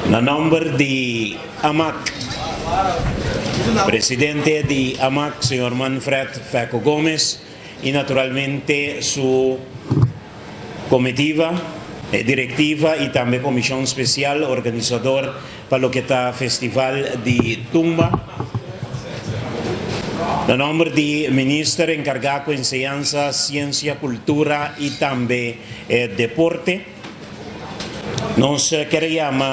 Na nomber di AMAC, presidente di AMAC, señor Manfred Feco Gomez y naturalmente su comitiva, e directiva y tambe comision special organisador pa loke ta Festival di Tumba. Na nomber di Minister encarga cu Enseñansa, Ciencia, Cultura y tambe Deporte, nos kier a yama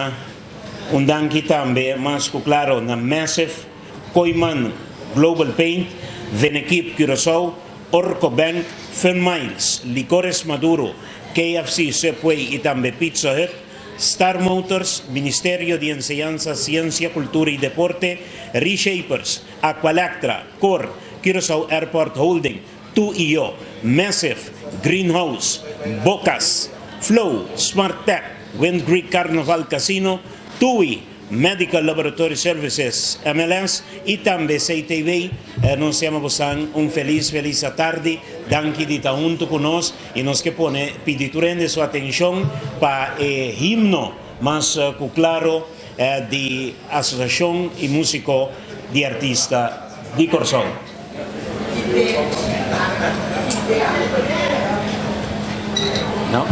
un danki tambe mas cu claro na Massive, Kooyman Global Paint, Venekip Curaçao, Orco Bank, Fun Miles, Licores Maduro, KFC, Subway y tambe Pizza Hut, Star Motors, Ministerio di Enseñansa, Siensia, Kultura i Deporte, Reshapers, Aqualectra, Cor, Curaçao Airport Holding, Tu i Yo, Massive, Greenhouse, Bocas, Flow, Smart Tech, Wind Creek Carnaval Casino, Tui, Medical Laboratory Services, MLS, i tambe CTB. Nos yama bosan un felis felis atardi. Danki di ta huntu ku nos i nos ke pone pidi tur hende su atenshon pa e himno mas ku klaro di Asosiashon i Músiko di Artista di Kòrsou. No?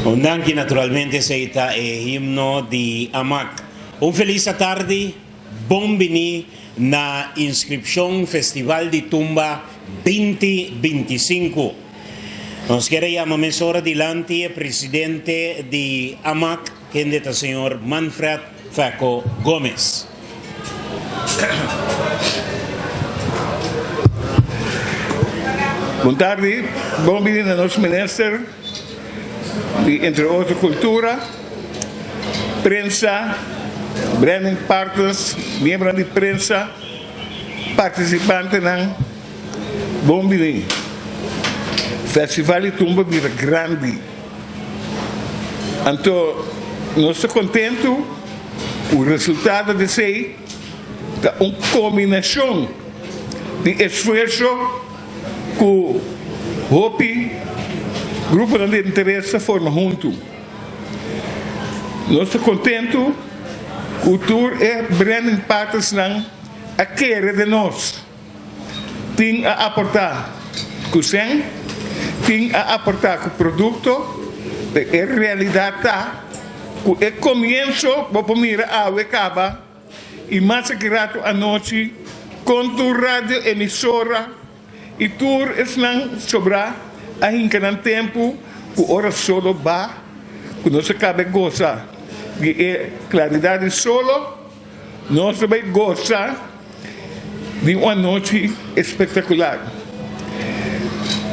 Un danki naturalmente esey ta e himno di Amak. Un feliz atardi, bon bini na inscripcion Festival di Tumba binti 25. Nos kier a yama mesora dilanti e presidente di Amak, kende ta señor Manfred Feco Gomez. Bon tardi, bon bini na nos minister di entre otro cultura, prensa, branding partners, miembronan di prensa, participantenan, bon bini. Festival di Tumba bira grandi. Anto nos ta kontentu ku resultado di esei ta un kombinashon di esfuerso ku hopi gruponan di interes ta forma huntu. Nos ta kontentu ku tur e branding partnersnan a kere den nos. Tin a aportá ku sèn, tin a aportá ku produkto, pero e realidat ta ku e komienso bo por mira awe kaba i mas aki ratu anochi kon tur radio emisora i tur esnan sobrá a hinka nan tempu ku ora solo ba ku nos a kaba e gosa di e klaridat di solo. Nos ta bai gosa di un anochi espektakular.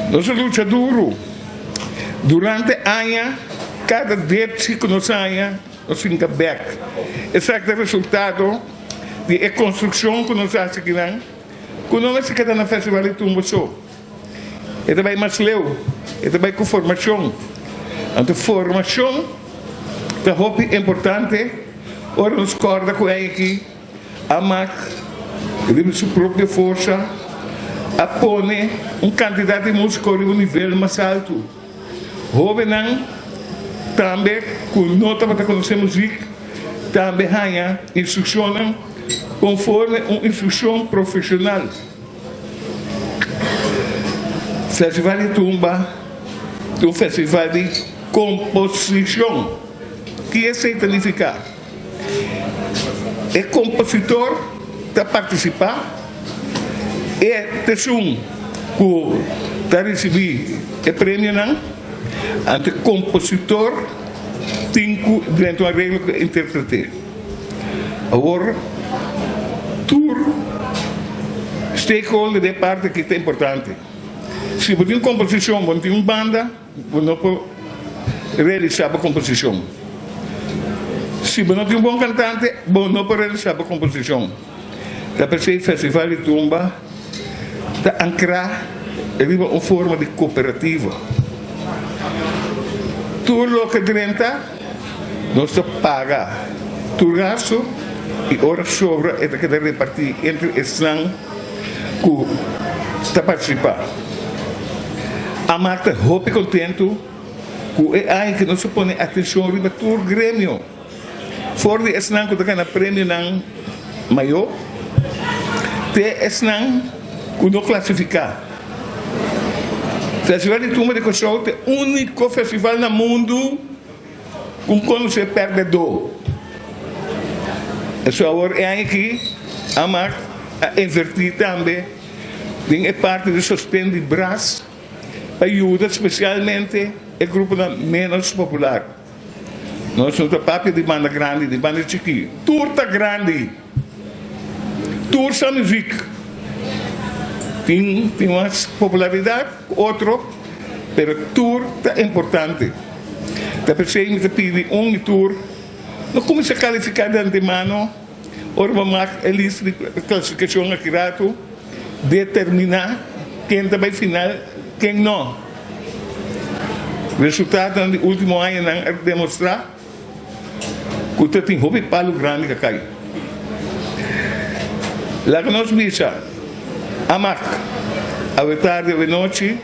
Nos a lucha duru durante aña, kada depchi ku nos haña nos finka bèk. Esaki ta resultado di e konstrukshon ku nos a hasi akinan, ku no mester keda na Festival di Tumba so. E ta bai mas leu, e ta bai ku formashon. Anto formashon ta hopi importante ora nos kòrda ku ei aki a mak riba su propio forsa a pone un kantidat di músiko riba un nivel mas altu. Hóbennan. Tambe ku no tabata konosé muzik tambe haña instrukshonnan konforme un instrukshon profeshonal. Festival di Tumba ta un festival di komposishon. Ki esei ta nifiká? E kompositor ta partisipá, e ta esun ku ta risibí e premionan. Anto e kompositor tin ku drenta un areglo ku e interpret'é. Awor tur stakeholder den e parti aki ta importante. Si bo tin un komposishon, bo no tin un banda, bo no por realisá bo komposishon. Si bo no tin un bon kantante, bo no por realisá bo komposishon. Ta p'esei Festival di Tumba ta ankrá riba un forma di kooperativa. Tur loke drenta nos ta paga tur gastu i ora sobra e ta keda repartí entre esnan ku ta partisipá. Amak ta hopi kontentu ku e aña ku nos a pone atenshon riba tur gremio. For di esnan ku ta gana premionan mayó te esnan ku no klasifiká. Festival di Tumba di Kòrsou ta e úniko festival na mundu ku un konosé pèrdèdó. Esei awor e aña aki Amak a invertí tambe den e parti di sosten di bras pa yuda spesialmente e gruponan ménos popular. Nos no ta papia di banda grandi, di banda chikí. Tur ta grandi. Tur sa muzik. Tin tin mas popularidat ku otro, pero tur ta importante. Ta p'esei mi ta pidi un di tur no kuminsá kalifiká di antemano ora bo mak e lista di klasifikashon aki ratu, determiná ken ta bai final, ken no. Resultadonan di ultimo añanan a demostrá ku ta tin hopi palu grandi ka kai. Laga nos bisa, Amak, awe tardi, awe nochi,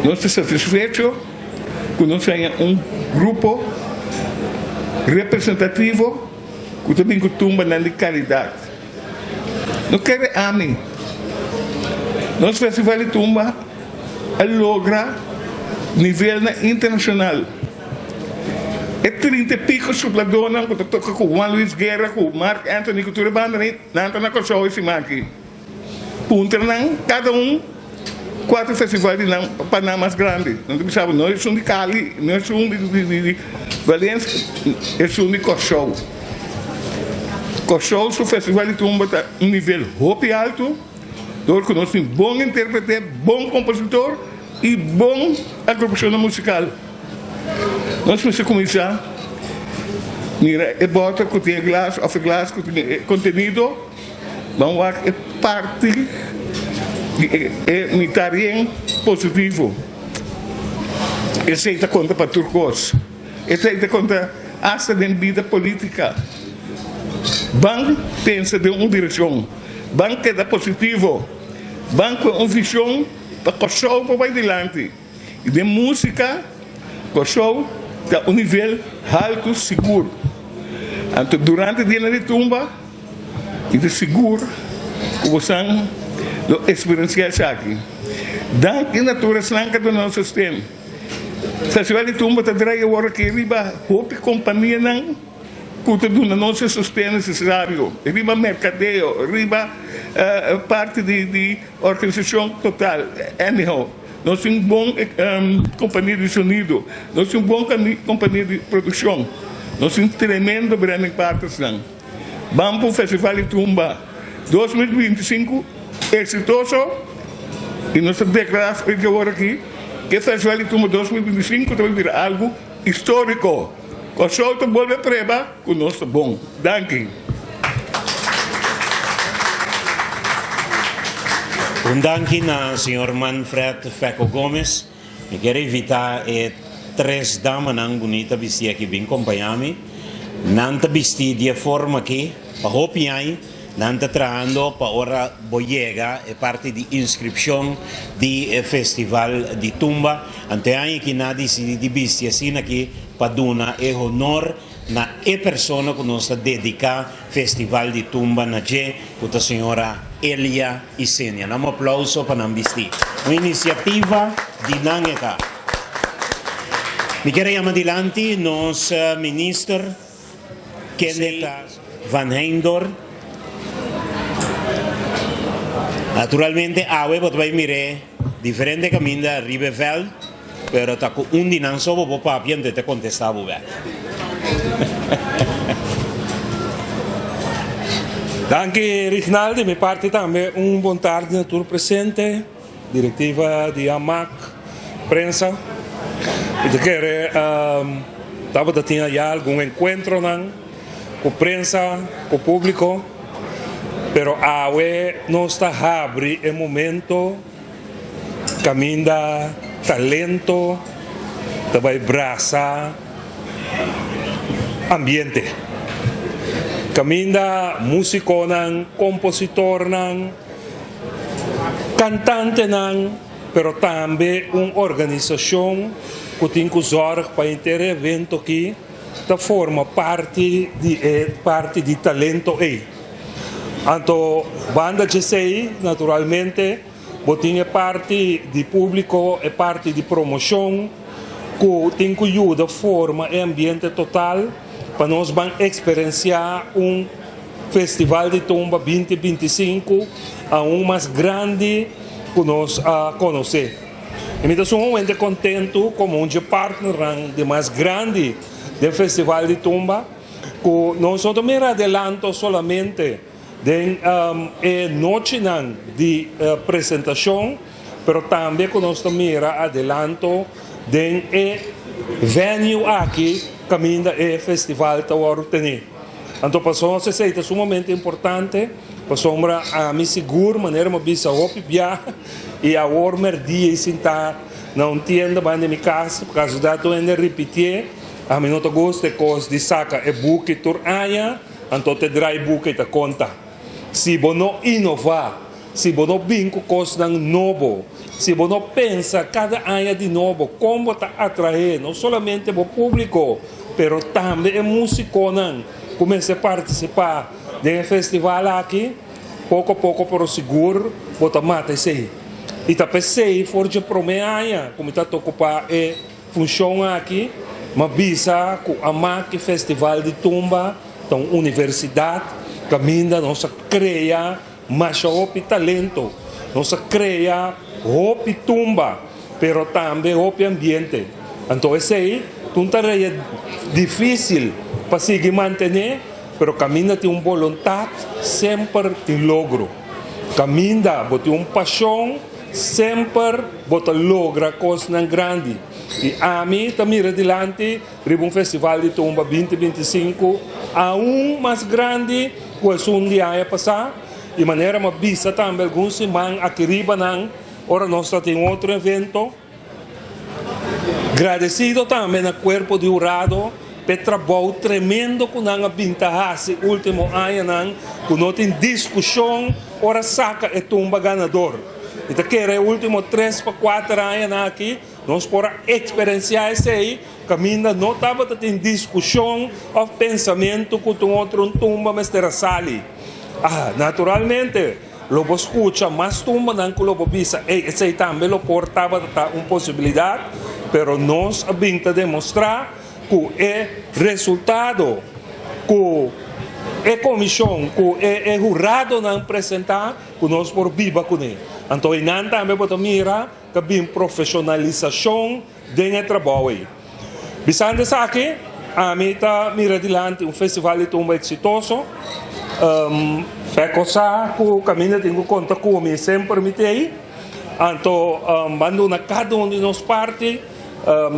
nos ta satisfecho ku nos haña un grupo representativo ku ta bin ku tumbanan di kalidat. No kere ami. Nos Festival di Tumba a logra nivelnan internashonal. E trinta e piko supladónan ku ta toka ku Juan Luis Guerra, ku Marc Anthony, ku tur e bandanan ei, nan ta na Kòrsou e siman aki. Puntra nan kada un kua ta e festival di nan pa nan mas grandi. Nan ta bisa bo no esun di Cali, no esun di Valencia, esun di Kòrsou. Kòrsou su festival di tumba ta un nivel hopi altu dor ku nos tin bon intérprete, bon kompositor i bon agrupashonnan musikal. Nos mester kuminsá mira e bòter ku tin e glas òf e glas ku tin e kontenido. Ban wak e parti di e mitar yen positivo. Esei ta konta pa tur kos. Esei ta konta asta den bida politica. Ban pensa den un direccion. Ban keda positivo. Ban cu un vision pa Kòrsou por bai dilanti. I den musica Kòrsou ta un nivel haltu sigur. Anto durante dia di tumba mi ta sigur cu bosan lo experiencia esaki. Danki na tur esnan cu a duna nos sosten. Festival di Tumba ta draai awor aki riba hopi kompanianan ku ta duna nos e sosten nesesario, riba merkadeo, riba parti di organisashon total. Anyhow, nos tin bon kompania di sonido, nos tin bon kompania di produkshon, nos tin tremendo branding partnersnan. Ban pa un Festival di Tumba 2025 eksitoso i nos ta deklará frente awor aki ku e Festival di Tumba 2025 ta bai bira algu históriko. Kòrsou ta bolbe prueba ku nos ta bon. Danki. Un danki na señor Manfred Fecco Gomez. Mi kier invita e tres damanan bunita bisti aki bin compaña mi. Nan ta bisti di e forma aki pa hopi aña. Nan ta trahando pa ora bo yega e parti di inscripcion di e festival di tumba. Anto e aña aki nan a dicidi di bisti asina aki pa duna e honor na e persona cu nos ta dedica festival di tumba na dje, cu ta señora Elia Isenia. Nan un aplauso pa nan bisti. Un iniciativa di nan e ta. Mi kier a yama dilanti nos minister. Kende ta Van Heindor? Naturalmente awe bo ta bai mir'é diferente kaminda riba e vèlt, pero ta ku un di nan so bo por papia anto e ta kontestá bo bèk. Danki Rignald, di mi parti tambe un bon tardi na tur presente, Directiva di Amak, prensa. Mi ta kere tabata tin aya algun encuentronan cu prensa, cu publico, pero awe nos ta habri e momento caminda talento ta bay brasa ambiente. Caminda musiconan, compositornan, Kantantenan, pero tambe un organisashon ku tin ku zòrg pa henter e evento aki ta forma parti di e parti di talento ei. Anto banda djesei naturalmente bo tin e parti di públiko, e parti di promoshon ku tin ku yuda forma e ambiente total pa nos ban eksperensiá un Festival di Tumba 2025 aun mas grandi ku nos a konosé. I mi ta sumamente kontentu komo un dje partnernan di mas grandi den Festival di Tumba ku nos no ta mira adelanto solamente den e nochinan di presentashon pero tambe ku nos ta mira adelanto den e venue aki kaminda e festival ta wòrdu tení. Anto pasobra esei ta sumamente importante, pasobra ami sigur manera mi a bisa hopi bia i awor merdia i sintá na un tienda banda di mi kas, kasudat tur hende ripitié, ami no ta gusta e kos di saka e buki tur aña, anto te drai buki ta konta. Si bo no inová, si bo no bin ku kosnan nobo, si bo no pensa kada aña di nobo kon bo ta atraé no solamente bo públiko, pero tambe e músikonan ku mester partisipá den e festival aki, poko poko pero sigur bo ta mata esei. I ta p'esei for dje promé aña ku mi ta okupá e funshon aki, m'a bisa ku a maki Festival di Tumba ta un universidat kaminda nos a krea masha hopi talento, nos a krea hopi tumba, pero tambe hopi ambiente. Anto esei ta un tarea difísil pa sigui mantené, pero kaminda tin un boluntat semper tin logro. Kaminda bo tin un pashon semper bo ta logra kosnan grandi. I ami ta mira dilanti riba un festival di tumba 2025 aun mas grandi ku esun di aña pasá. I manera mi a bisa tambe algun siman aki riba nan ora nos ta tin otro evento. Gradesido tambe na kuerpo di hurado p'e trabou tremendo ku nan a bin ta hasi último añanan ku no tin diskushon ora saka e tumba ganador. Mi ta kere e último tres pa kuater añanan aki nos por a eksperensiá esei kaminda no tabata tin diskushon òf pensamentu ku ta un otro un tumba mester a sali. Ah, naturalmente lo bo skucha mas tumbanan ku lo bo bisa, ey, esei tambe lo por tabata ta un posibilidat, pero nos a bin ta demostrá ku e resultado ku e komishon, ku e huradonan presentá, ku nos por biba kuné. Anto einan tambe bo ta mira ta bin profeshonalisashon den e trabou ei. Bisando esaki, ami ta mira dilanti un festival di tumba eksitoso. Feko sa ku kaminda tin ku konta ku mi semper mi t'ei. Anto ban duna kada un di nos parti.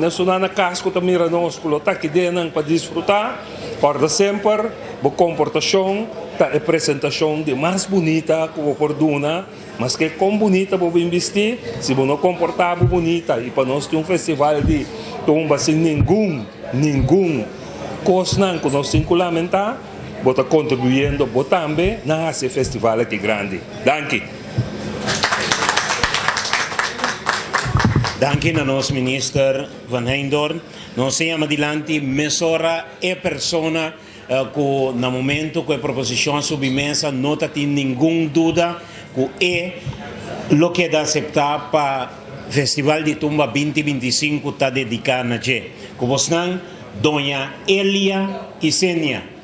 Esunnan na kas ku ta mira nos ku lo ta aki den nan pa disfrutá. Kòrda semper, bo komportashon ta e presentashon di mas bunita ku bo por duna. Maske kon bunita bo bin bisti, si bo no komportá bo bunita i pa nos tin un festival di tumba sin ningun, ningun kosnan ku nos tin ku lamentá, bo ta kontribuyendo bo tambe na hasi e festival aki grandi. Danki. Danki na nos Minister Van Heydoorn. Nos ta yama dilanti mesora e persona ku na momento ku e proposishon a subi mesa no ta tin ningun duda ku e lo keda aseptá pa Festival di Tumba 2025 ta dediká na dje. Ku bosnan, Doña Elia Isenia.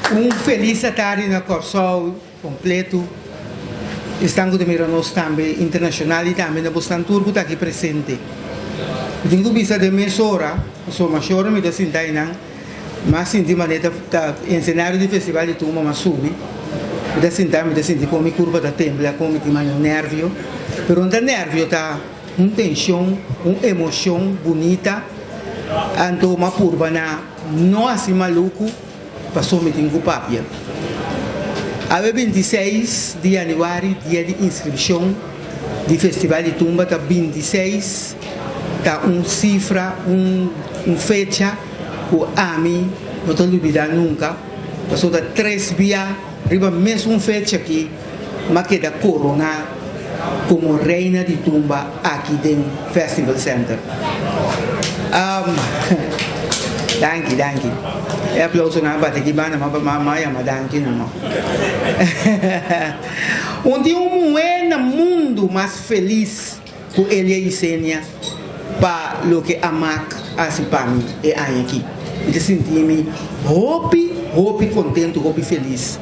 Un felis atardi na Kòrsou kompleto. Esnan ku ta mira nos tambe internashonal i tambe na bosnan tur ku ta aki presente. Mi tin ku bisa den mes ora, pasobra mas ora mi ta sinta einan, mi a sinti manera ta ensenario di festival di tumba mi a subi, mi ta sinta mi ta sinti kon mi kurpa ta tembla, kon mi tin manera un nervio, pero no ta nervio ta. Un tenshon, un emoshon bunita, anto m'a purba na no hasi maluku paso mi tin ku papia. Awe 26 di yanüari dia di inskripshon di Festival di Tumba ta 26 ta un sifra, un fecha ku ami no ta lubida nunka paso ta tres bia riba mesun fecha aki. M'a keda koroná komo reina di tumba aki den Festival Center. Danki, danki. E aplausonan a bati aki banda, ma m'a yama danki no no. Un tin un muhé na mundu mas felis ku Elia Isenia pa loke a mak hasi pa mi e aña aki. Mi ta sinti mi hopi, hopi kontentu, hopi felis.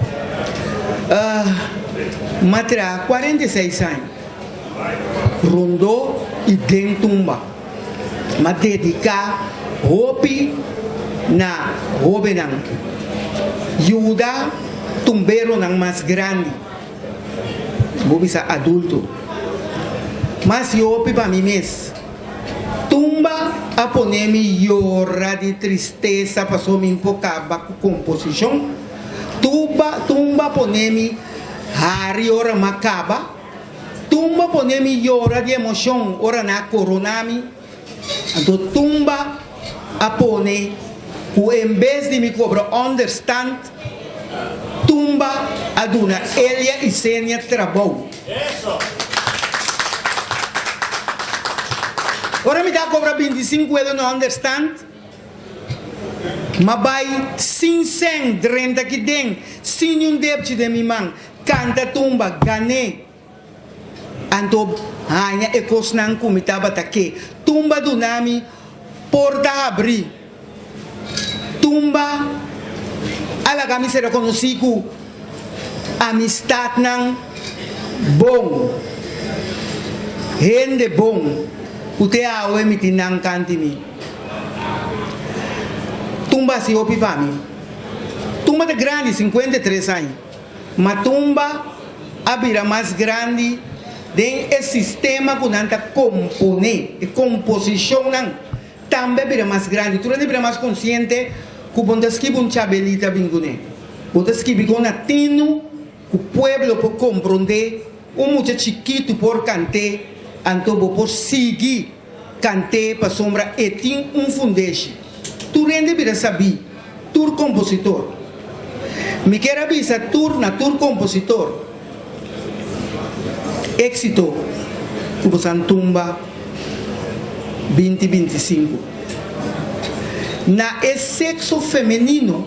M'a traha 46 aña rondó i den tumba. M'a dediká hopi na hóbennan, yuda tumberonan mas grandi. Bo bisa adulto. Mas yopi pa mi mes. Tumba a pone mi yora di tristesa paso mi por kaba ku komposishon. Tuba tumba a pone mi hari ora m'a kaba. Tumba a pone mi yora di emoshon ora nan a korona mi. Anto tumba a pone ku en bes di mi kobra onderstand, tumba a duna Elia i Senia trabou. Ora mi ta kobra 25 euro na onderstand, m'a bai sin sèn drenta aki den, sin niun depchi den mi man, kanta tumba, gané. Anto haña e kosnan ku mi tabata ke. Tumba duna mi porta habrí. Tumba a laga mi ser rekonosí ku amistatnan bon, hende bon ku te awe mi tin nan kanti mi. Tumba hasi hopi pa mi. Tumba ta grandi, 53 aña. Ma tumba a bira mas grandi den e sistema ku nan ta komponé, e komposishonnan tambe a bira mas grandi. Tur hende a bira mas konsiente ku bo no ta skibi un chabelita bin kuné. Bo ta skibi kon na tinu ku pueblo por komprondé, un mucha chikitu por kant'é, anto bo por sigui kant'é pasobra e tin un fundeshi. Tur hende a bira sabí. Tur kompositor. Mi kier a bisa tur na tur kompositor, éksito ku bosan tumba 2025. Na e sekso femenino,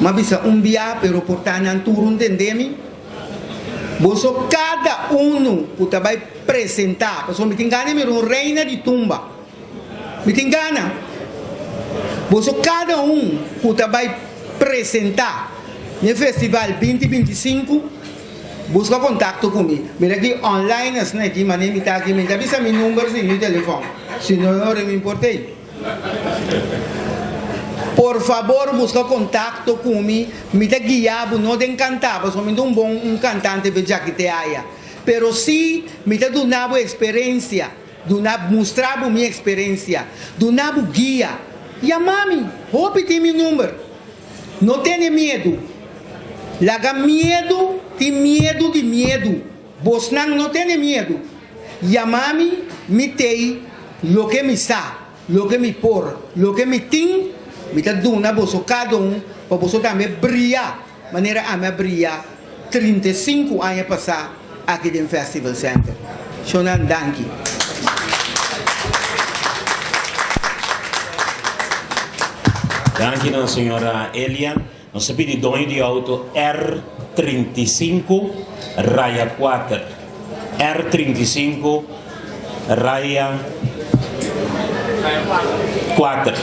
m'a bisa un bia pero por ta nan tur un tende mi, boso kada unu ku ta bai presentá, pasobra mi tin gana di mira un reina di tumba. Mi tin gana boso kada un ku ta bai presentá n'e festival 2025 buska kontakto ku mi. Mira aki online asina aki manera mi ta aki mi ta bisa mi number sin mi telefòn si no e ora mi import'ei. Por fabor buska kontakto ku mi, mi ta guia bo no den kantá pasobra mi ta un bon un kantante fe djaki te aya pero si mi ta duna bo eksperensia. Duna mustra bo mi eksperensia. Duna bo guia. Yama mi. Hopi tin mi number. No tene miedu. Laga miedu tin miedu di miedu. Bosnan no tene miedu. Yama mi, mi tei loke mi sa. Loke mi por, loke mi tin, mi ta duna boso kada un pa boso tambe bria manera ami a bria 35 aña pasá aki den Festival Center. Shonan danki. Danki na señora Elia. Nos ta pidi doño di auto R 35 raya kuater. R 35 raya kuater.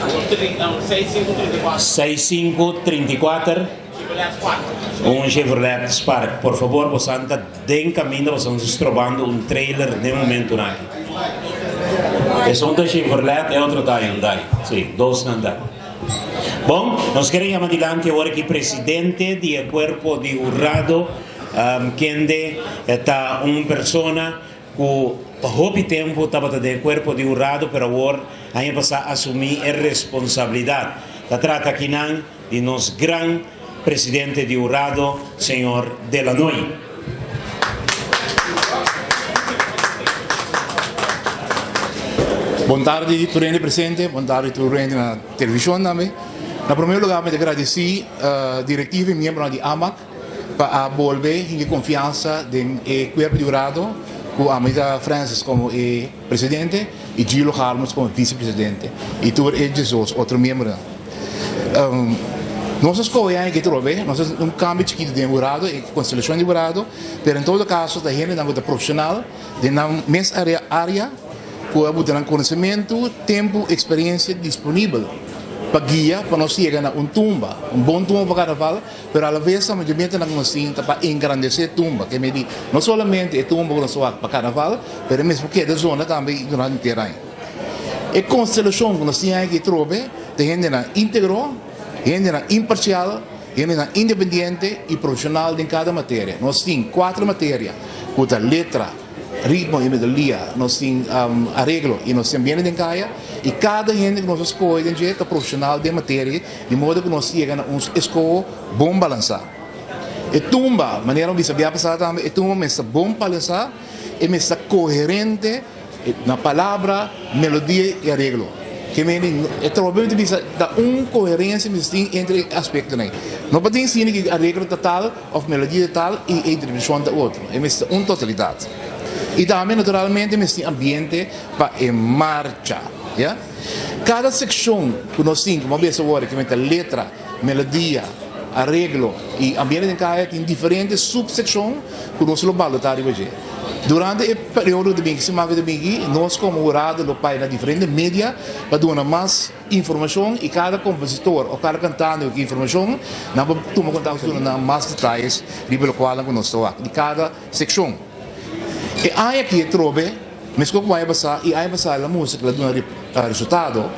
Seis sinku 34. Un Chevrolet Spark. Por favor, bosan ta den kaminda, bosan ta strobando un trailer den momentunan aki. Esun ta Chevrolet, e otro ta Hyundai. Sí, dos nan ta. Bon, nos kere yama dilanti awor aki presidente di e kuerpo di hurado, kende ta un persona ku pa hopi tempu tabata den e kuerpo di hurado, pero awor aña pasá asumí e responsabilidat. Ta trata akinan di nos gran presidente di hurado, señor Delanoy. Bon tardi tur hende presente, bon tardi tur hende na televishon tambe. Na prome lugar mi ta gradisí direktiva i miembronan di AMAC pa a bolbe hinka konfiansa den e kuerpo di hurado ku Amita Francis komo e presidente i Gilo Harmons komo vise presidente i tur e 12 otro miembronan. Nos a skohe aña aki atrobe, nos a un kambio chikitu den hurado, e konstelashon di hurado, pero en todo kaso ta hendenan ku ta profeshonal den nan mes área ku a buta nan konosementu, tempu, eksperensia disponibel pa guia pa nos yega na un tumba, un bon tumba pa karnaval, pero alaves tambe dje metanan ku nos tin ta pa engrandesé tumba, ke medi no solamente e tumba ku nos ta wak pa karnaval, pero e mes por keda zona tambe durante henter aña. E konstelashon ku nos tin aki atrobe ta hendenan íntegro, hendenan imparsial, hendenan independiente i profeshonal den kada materia. Nos tin kuater materia ku ta letra, ritmo i melodia, nos tin areglo i nos tin ambiente den kaya i kada hende ku nos a skohe den dje ta profeshonal den materia di modo ku nos yega na un eskoho bon balansá. E tumba, manera mi bisa bia pasá tambe, e tumba mester bon balansá, e mester ta koherente na palabra, melodia i areglo. Ke mende e trobe mi ta bisa ta un koherensia mester tin entre e aspektonan ei. No por tin asina ku areglo ta tal òf melodia ta tal i e interpretashon ta otro. E mester ta un totalidat. I tambe naturalmente mester tin ambiente pa e marcha, ya. Kada sekshon ku nos tin, komo a bisa awor, ke mester ta letra, melodia, areglo i ambiente den kaya tin diferente supsekshon ku nos lo balotá riba dje. Durante e periodo di binti siman ku ta binti, nos komo hurado lo bai na diferente media pa duna mas informashon i kada kompositor òf kada kantante ku ke informashon nan por tuma kontakto ku duna nan mas detayes riba lokualnan ku nos ta wak di kada sekshon. E aña aki atrobe, meskos ku aña pasá i aña pasá la musika la duna resultado,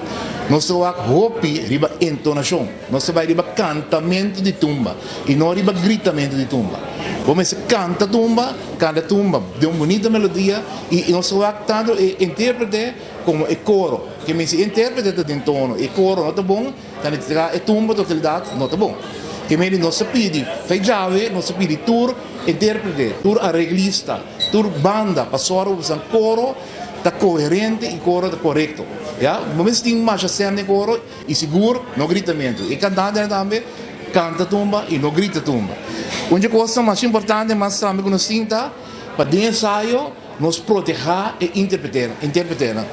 nos ta wak hopi riba entonashon, nos ta bai riba kantamentu di tumba i no riba gritamentu di tumba. Bo mester kanta tumba, kanta tumba den un bunita melodia i nos ta wak tantu e intérprete komo e koro. Ke mester e intérprete ta den tono i e koro no ta bon, ta nifiká e tumba totalidat no ta bon. Ke mester nos ta pidi fe djawe, nos ta pidi tur intérprete, tur areglista, tur banda pa sòru pa nan koro ta koherente i koro ta korekto. Ya, bo mester tin masha sèm den koro i sigur no gritamentu. E kantantenan tambe kanta tumba i no grita tumba. Un dje kosnan masha importante mas tambe ku nos tin ta pa den ensayo nos protehá e interpretenan.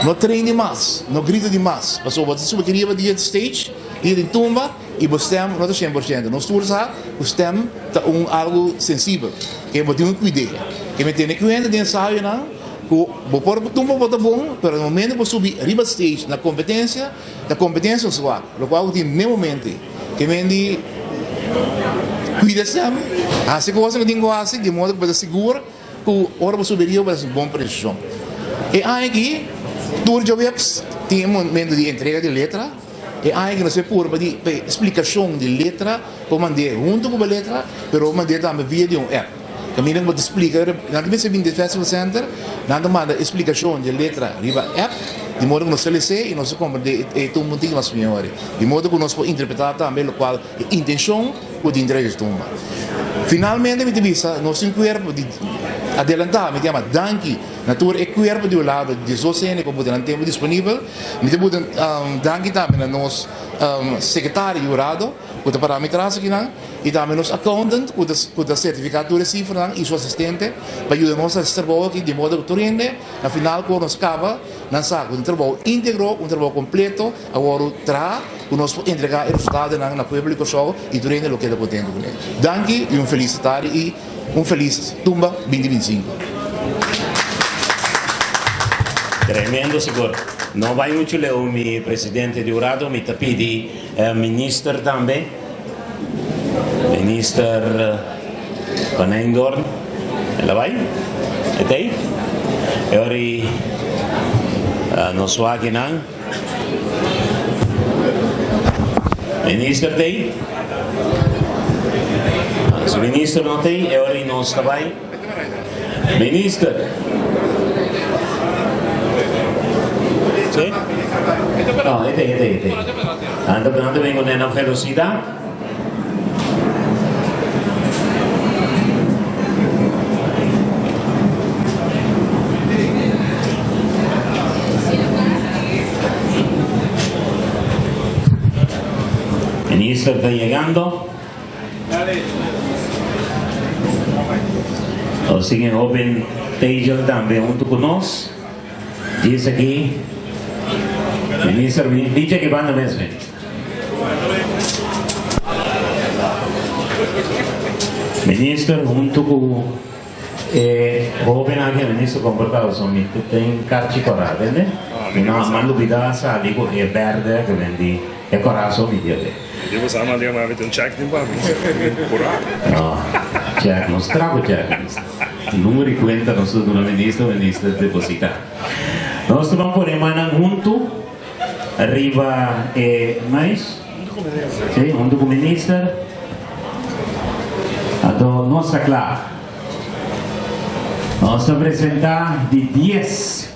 No train di mas, no grita di mas, pasobra bo ta subi riba di e stage, di den tumba i bo stèm no ta 100%. Nos tur sa ku stèm ta un algu sensibel, ke bo tin ku kuid'é. Ke mi tene kuenta den ensayonan ku bo por tumba bo ta bon, pero na momento ku bo subi riba stage na kompetensia, ta kompetensia bo swak, lokual ku tin n'e momento ei. Ke men di kuida stèm, hasi kosnan ku tin ku hasi di modo ku bo ta sigur ku ora bo subi riba bo ta hasi un bon presishon. E aña aki tur djaweps tin e momento di entrega di letra. E aña aki nos a purba di splikashon di letra por mand'é huntu ku bo letra, pero bo mand'é tambe via di un app. Kaminda ku bo ta splika, nan ta mester bin di Festival Center, nan ta manda e splikashon di e letra riba app, di modo ku nos ta les'é i nos ta komprendé e tumba un tiki mas mihor. Di modo ku nos por interpretá tambe lokual e intenshon ku tin tras di e tumba. Finalmente mi ta bisa nos tin kuerpo di adelantá, mi ta yama danki. Na tur e kuerpo di hulado di 12 hende ku a buta nan tempu disponibel. Mi ta buta danki tambe na nos sekretario di hurado ku ta pará mi tras akinan i tambe nos accountant ku ta ku ta sertifiká tur e sifranan i su asistente pa yuda nos hasi trabou aki di modo ku tur hende na final ku nos kaba nan sa ku un trabou íntegro, un trabou kompleto a wòrdu traha ku nos por entregá e resultadonan na pueblo di Kòrsou i tur hende lo keda kontentu kuné. Danki i un felis tardi i un felis Tumba 2025. Tremendo sigur. No bai muchu leu mi presidente di hurado, mi ta pidi minister tambe, minister Van Eendoorn, el a bai? E ta ei? E ora ei nos wak nan. Minister ta ei? Si minister no ta ei, e ora ei nos ta bai. Minister. Sí? No, e ta ei, e ta ei, e ta ei. Nan ta bin ku nan velocidad. Minister ta yegando. Nos tin e hoben Tejel tambe hunto cu nos. Dies aki. Minister, bin aki banda mes, minister. Minister hunto cu e hoben aki, minister comporta bo mi tin karchi cora, tende? Mi no a lubida sali cu e berde cu bendi e cora so mi diebe. Di bo sa manda mami tin check tin pa mi cora. No, check, nos tra cu check, minister. Numero di cuenta nos ta duna minister, minister deposita. Nos ta ban pone mannan hunto. Riba e mais? Si, huntu ku minister. Anto nos ta kla. Nos ta presenta di dies,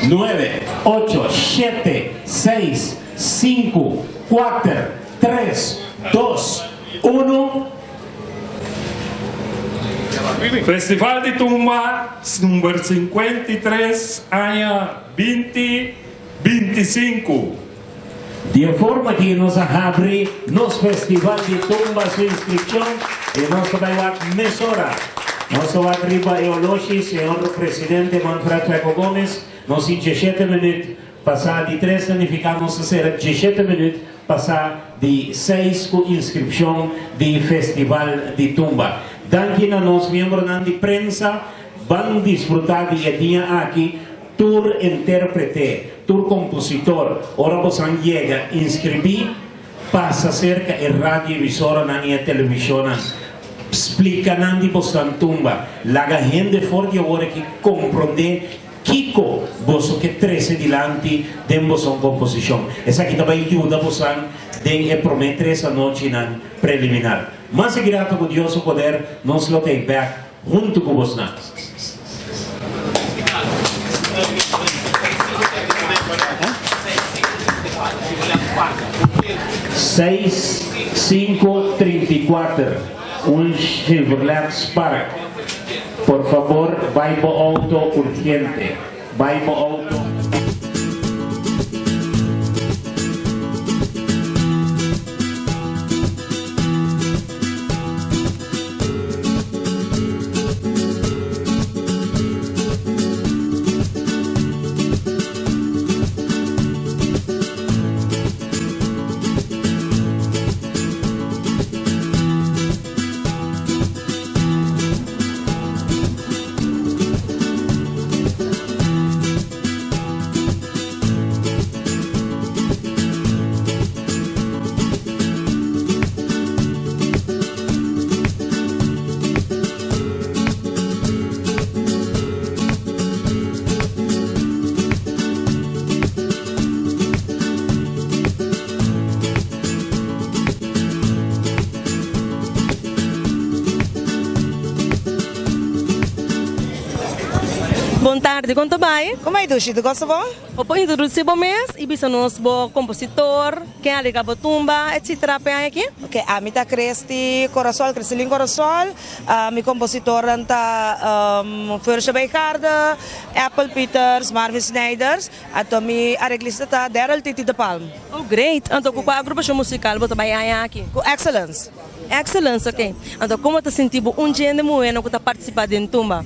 nuebe, ocho, shete, seis, sinku, kuater, tres, dos, unu. Festival di Tumba number 53 aña 2025. Di e forma aki nos a habri nos Festival di Tumba su inscripcion y nos ta bay wak mesora. Nos ta wak riba e oloshi, señor Presidente Manfred Feco Gomez, nos tin diesshete minuut pasa di tres ta nifica nos ta cera diesshete minuut pasa di seis cu inscripcion di Festival di Tumba. Danki na nos miembronan di prensa. Ban disfrutá di e dia aki, tur intérprete, tur kompositor, ora bosan yega inskribí, pasa serka e radioemisoranan i e televishonnan, splika nan di bosnan tumba, laga hende for di awor aki komprondé kiko boso ke trese dilanti den boson komposishon. Esaki ta bai yuda bosan den e promé tres anochinan preliminar. Mas aki rato ku Dios su poder nos lo ta bèk Huntu ku bosnan. Seis sinku 34 un Chevrolet Spark. Por fabor bai bo auto urgente. Bai bo auto. Bon tardi, kon ta bai? Kon bai Dushi, tu gosta bon? Bo por introduci bo mes y bisa nos bo compositor, ken a rega bo tumba, etc. P'e aña aki? Ok, ami ta Christy Corasol, Christelyn Corasol, mi compositornan ta Fursha Bijgaarde, Apple Pieters, Marvin Snijders, anto mi areglista ta Daryl Titi de Palm. Oh great! Anto cu cua agrupacion musical bo ta bai e aña aki? Cu Excellence. Excellence, ok. Anto como ta sinti bo un djende muhernan cu ta participa den tumba?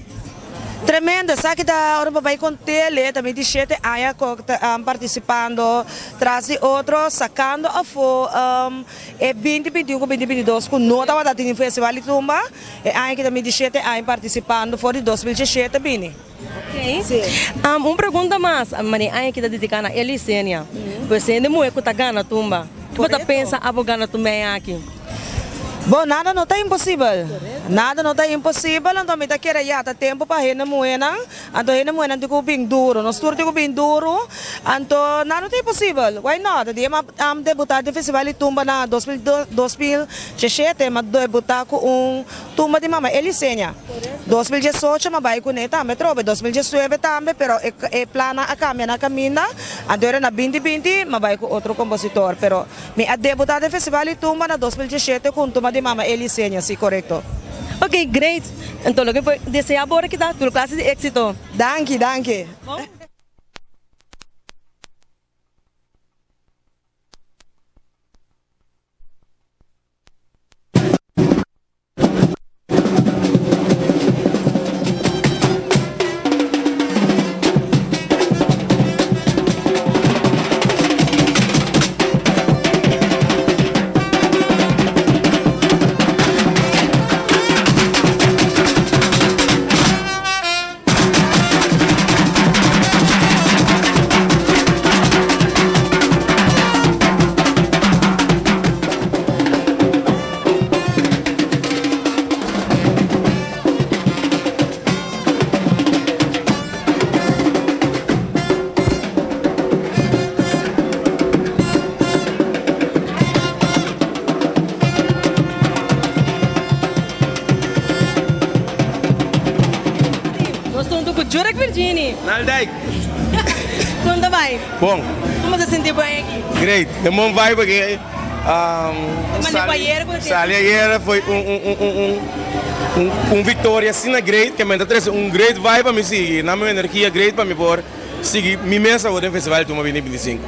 Tremendo, esaki ta ora bo bai con tele, ta mi di shete aña cu ta participando tras di otro, sacando afo e binti binti un cu binti binti dos cu no tabata tin festival di tumba, e aña aki ta mi di shete aña participando for di dos mil diesshete bini. Ok, un pregunta mas, mane aña aki ta dedica na Elisenia, pues hende muhe cu ta gana tumba, kibo ta pensa abo gana tumba e aña aki? Bo, nada no ta imposibel. Nada no ta imposibel, anto mi ta kere ya ta tempo pa hende muhenan, anto hende muhenan tin ku bin duro, nos tur tin ku bin duro, anto nada no ta imposibel, why not? Di e m'a debuta den festival di tumba na 2017, m'a debuta ku un tumba di mama Elisenia, 2018 m'a bai kuné tambe atrobe, 2019 tambe, pero e plannan a kambia na kaminda, anto era na 2020 m'a bai ku otro kompositor, pero. Mi a debuta den Festival di Tumba na 2017 ku un tumba di Mama Eli Senia, si korekto. Ok, great! Enton loke mi por desea bo ora ki ta tur klase di éksito. Danki, danki. Nos ta hunto ku Jurek Virgini. Naldijk. Kon ta bai? Bon. Komo ta sinti bo aki? Great. Den bon vibe aki. Sali ayer foi un un un un un victoria asina great ke men ta trese un great vibe pa mi sigui. Nan mi un energia great pa mi por sigui mi mes awor den festival di Tumba 2025.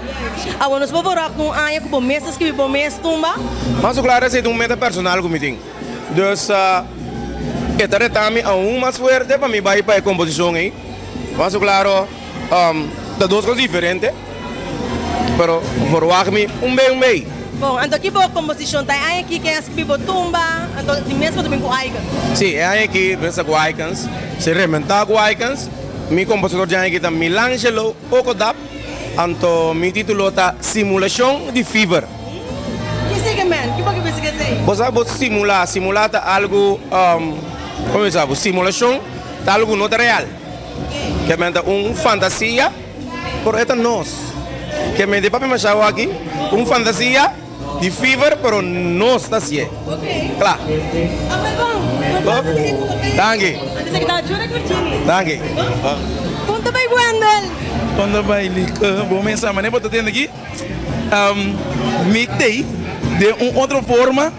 Awor nos por wak un aña ku bo mes ta skibi bo mes tumba? Mas ku klaro esei ta un meta personal ku mi tin. Dus e ta reta mi aun mas fuerte pa mi bai pa e komposishon ei. Mas ku klaro ta dos kos diferente, pero verwagt mi un bei un bei. Bon, anto ki bo komposishon ta e aña aki? Ken a skibi bo tumba? Anto di mes bo ta bin ku Icons? Si, e aña aki mi sta ku Icons, si rementá ku Icons. Mi kompositor di aña aki ta Milangelo Okodap. Anto mi titulo ta Simulashon di Fever. Ki esei men? Ki bo ke bisa ku esei? Bo sa bo simulá, simulá ta algu, komo mi bisa bo, simulashon ta algu ku no ta real. Ke men ta un fantasia, pero e ta nos. Ke men di papia mashá aki, un fantasia di fever, pero nos ta hasié. Kla. Danki. Danki. Kon ta bai Wendel? Kon ta bai Lieke? Bo mesa manera bo ta tende aki mi tei den un otro forma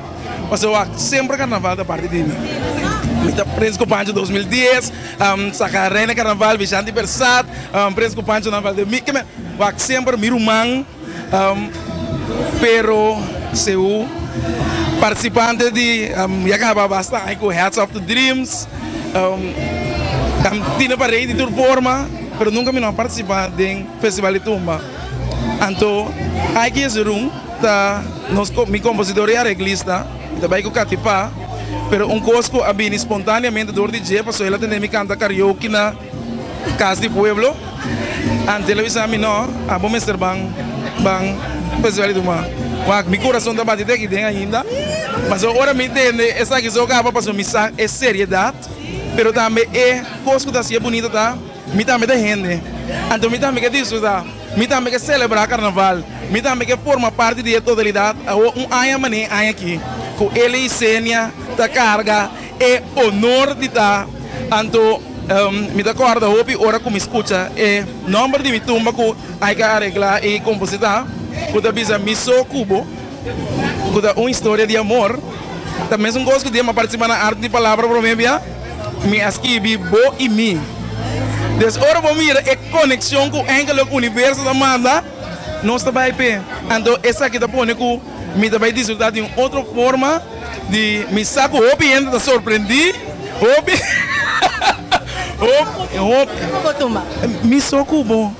pasobra wak semper carnaval ta parti di mi. Mi ta Prins ku Pancho 2010, saka Reina Carnaval, Vishanti Persat, Prins ku Pancho na Valdemir, wak semper mi ruman. Pero seu participante di ya caba basta aña cu Hats Off to Dreams tine parey di tur forma pero nunca mi no a participa den festival di tumba anto Ike Jesurun ta nos mi compositor y areglista mi ta bay cu Katipa pero un cos cu a bini spontaneamente door di dje pasobra el a tende mi canta karaoke na Cas di Pueblo. Antes el a bisa mi, No, abo mester ban ban Festival di Tumba. Wak, mi kurason ta bati te aki den ainda. Pasobra ora mi tende esaki so kaba pasobra mi sa e seriedat, pero tambe e kos ku ta hasié bunito ta mi tambe ta hende. Anto mi tambe ke disfrutá, mi tambe ke selebrá karnaval, mi tambe ke forma parti di e totalidat. Awor un aña manera e aña aki ku Eli Senia ta karga e honor di ta anto. Mi ta kòrda hopi ora ku mi skucha e nòmber di mi tumba ku Aika a areglá i kompositá, ku ta bisa Mi so ku bo, ku ta un historia di amor. Ta mesun kos ku dia mi a partisipá na Arte di Palabra promé bia, mi a skibi Bo i Mi. Des ora bo mira e konekshon ku ènkel universo ta manda, nos ta bai p'e. Anto esaki ta pone ku mi ta bai disfrutá di un otro forma di mi sa ku hopi hende ta sorprendí, hopi hopi hopi. Mi so ku bo,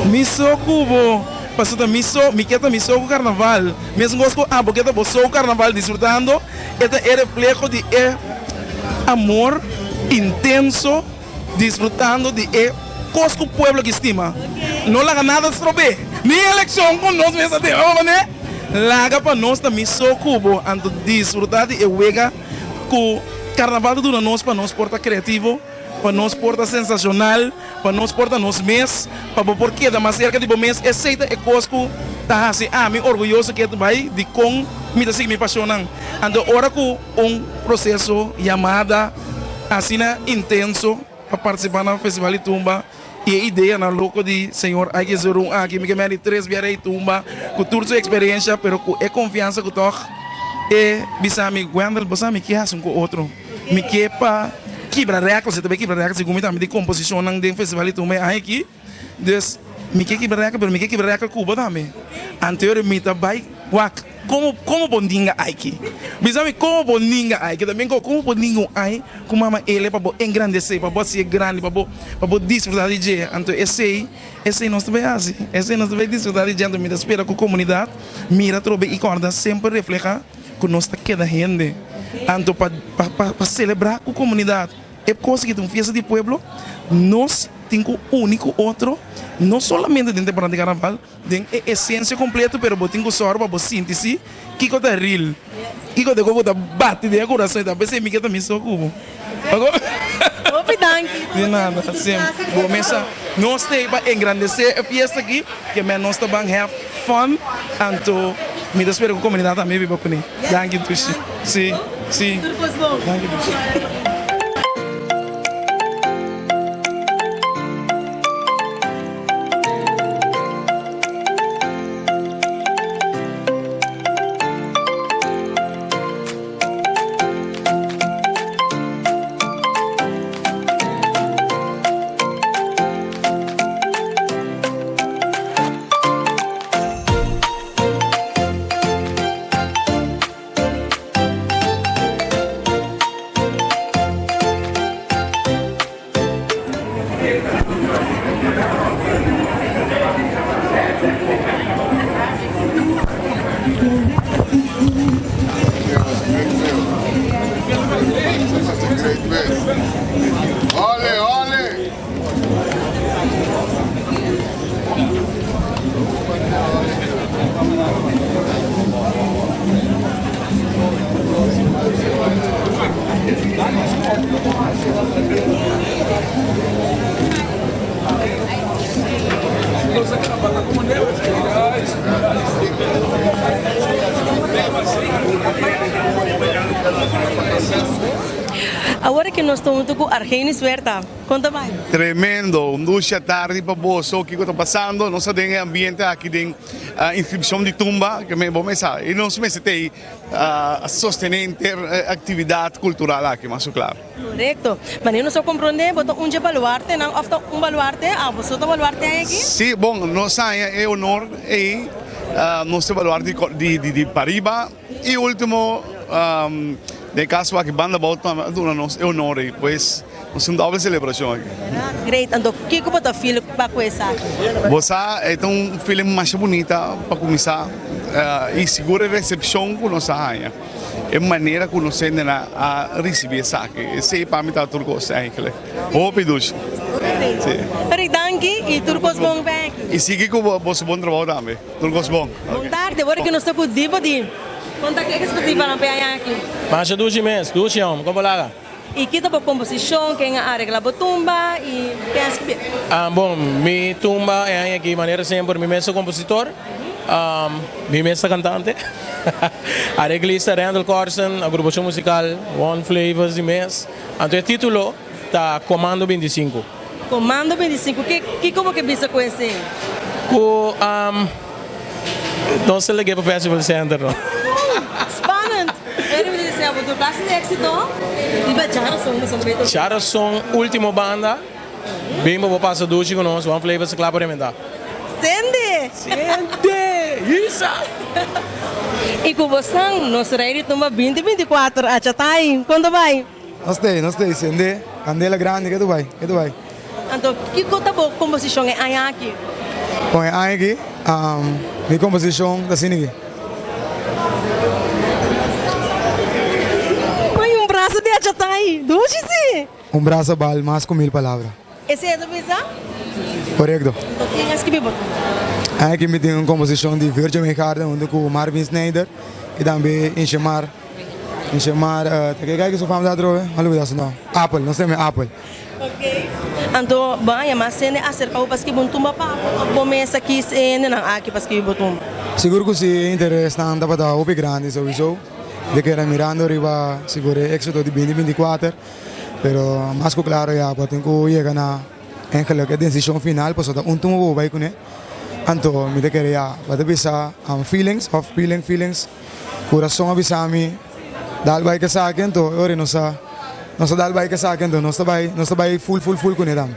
mi so ku bo, pasobra ta mi so, mi ke ta mi so ku karnaval. Mesun kos ku abo ke ta bo so ku karnaval disfrutando, e ta e refleho di e amor intenso. Disfrutando di e kos ku pueblo ki stima. No laga nada strob'é. Ni elekshon ku nos mes a tin. Abo manera? Laga pa nos ta mi so ku bo. Anto disfrutá di e wega ku karnaval ta duna nos pa nos por ta kreativo, pa nos por ta sensashonal, pa nos por ta nos mes, pa bo por keda mas serka di bo mes. Esei ta e kos ku ta hasi ami orguyoso ke bai dikon mi ta sigui mi pashonnan. Anto ora ku un proseso yamada. Asina intenso pa participa na Festival di Tumba y e ideanan loco di señor Ike Zerun aki mi ke medi tres bia rey tumba cu tur su experiencia pero cu e confiansa cu toch e bisa mi Wendell bo sa mi ke haci un cu otro mi ke pa kibra record si ta bay kibra record segun mi tambe di composicionnan den Festival di Tumba e aña aki. Dus, mi ke kibra rèkòrt, pero mi ke kibra rèkòrt ku bo tambe. Anterior mi ta bai wak komo komo bo ninga aiki. Bisa mi komo bo ninga aiki. Ta bin komo bo ninga un ai ku mama Ele pa bo engrandesé, pa bo hasié grandi, pa bo pa bo disfrutá di dje. Anto esei, esei nos ta bai hasi. Esei nos ta bai disfrutá di dje. Anto mi ta spera ku komunidat mira atrobe i kòrda semper reflehá ku nos ta keda hende. Anto pa pa pa selebrá ku komunidat. E kos aki ta un fiesta di pueblo, nos tin ku uni ku otro, no solamente den temporada di karnaval, den e esensia kompleto, pero bo tin ku sòru pa bo sinti si kiko ta real, kiko ta e kos ku ta bati den e kurason, i ta p'esei mi ke ta miso ku bo. Hopi danki. Di nada, semper. Bo mesa, nos ta ei pa engrandesé e fiesta aki, ke men nos ta ban have fun, anto mi ta spera ku komunidat tambe biba kuné. Danki Dushi. Si, si. Tur kos bon. Danki Dushi. Awor aki nos ta hunto ku Argenis Huerta. Kon ta bai? Tremendo! Un dushi atardi pa boso. Kiko ta pasando? Nos ta den e ambiente aki den inscripcion di tumba, ke bo mester sa. I nos mester ta ei sostene henter e actividad cultural aki, mas ku claro. Corecto. Manera nos a comprende, bo ta un dje baluartenan of ta un baluarte? Abo so ta baluarte aki? Si, bon, nos haña e honor ei. Nos ta baluarte di pariba. Y ultimo, den e caso aki Banda Bou tambe a duna nos e honor ey, pues nos tin un doble celebracion aki. Great, anto kico bo ta feel pa cu esaki? Bo sa, e ta un feeling masha bunita pa cuminsa y sigur e recepcion cu nos a haña, e manera cu nos hendenan a ricibi esaki, esey pa mi ta tur cos eigenlijk. Hopi dushi. Si. Pero danki y tur cos bon pa aki. Y sigui cu boso bon trabou tambe. Tur kos bon. Bon tarde, ora ki nos ta ku di bo di. Kon ta ku ekspektivanan pa e aña aki? Masha dushi mes, dushi hom, kon bo laga? I ki ta bo komposishon, ken a aregla bo tumba i ken a skibí? Bon, mi tumba e aña aki manera semper mi mes ta kompositor, mi mes ta kantante, areglista Randall Corsen, agrupashon musikal One Flavors di mes. Anto e titulo. ta Comando 25. Comando 25, ke kiko bo ke bisa ku esei? Ku nos ta lag'é pa Festival Center no. Spannend! Pero mi ta desea bo tur klase di éxito riba djarason boso ta bai toka. Djarason ultimo banda, bin pa bo pasa dushi ku nos, One Flavors ta kla pa rementa. Sende! Sende! Isa! I ku bosan nos rei di tumba binti 24 a Chatay, kon ta bai? Nos ta ei, nos ta ei, sende kandela grandi ke ta bai, ke ta bai. Anto kiko ta bo komposishon e aña aki? Bon, e aña aki, mi komposishon ta asina aki. Ai, un brasa di Achatay, dushi si! Un brasa bal mas ku mil palabra. Esei e ta bisa? Korekto. Anto ken a skibi bo tumba? Aña aki mi tin un komposishon di Virgil Wijngaarden huntu ku Marvin Snijder i tambe Ingemar. Ingemar, ta ke kai ku su fam ta atrobe? Mi a lubida su nom. Apel, nos ta yama e Apel. Ok. Anto bo a yama sende aserka bo pa skibi un tumba pa bo of bo mes a kis e hendenan aki pa skibi bo tumba? Sigur ku si, e interesnan tabata hopi grandi souiso. De keda mirando riba sigur e éxito di binti 24. Pero mas ku klaro ya bo tin ku yega na eigenlijk e desishon final pasobra ta un tumba bo bai kuné. Anto mi ta kere ya bo ta bisa feelings of feeling feelings kurason a bisa mi dal bai ku esaki anto e ora nos a nos a dal bai ku esaki anto nos ta bai nos ta bai ful ful ful kuné tambe.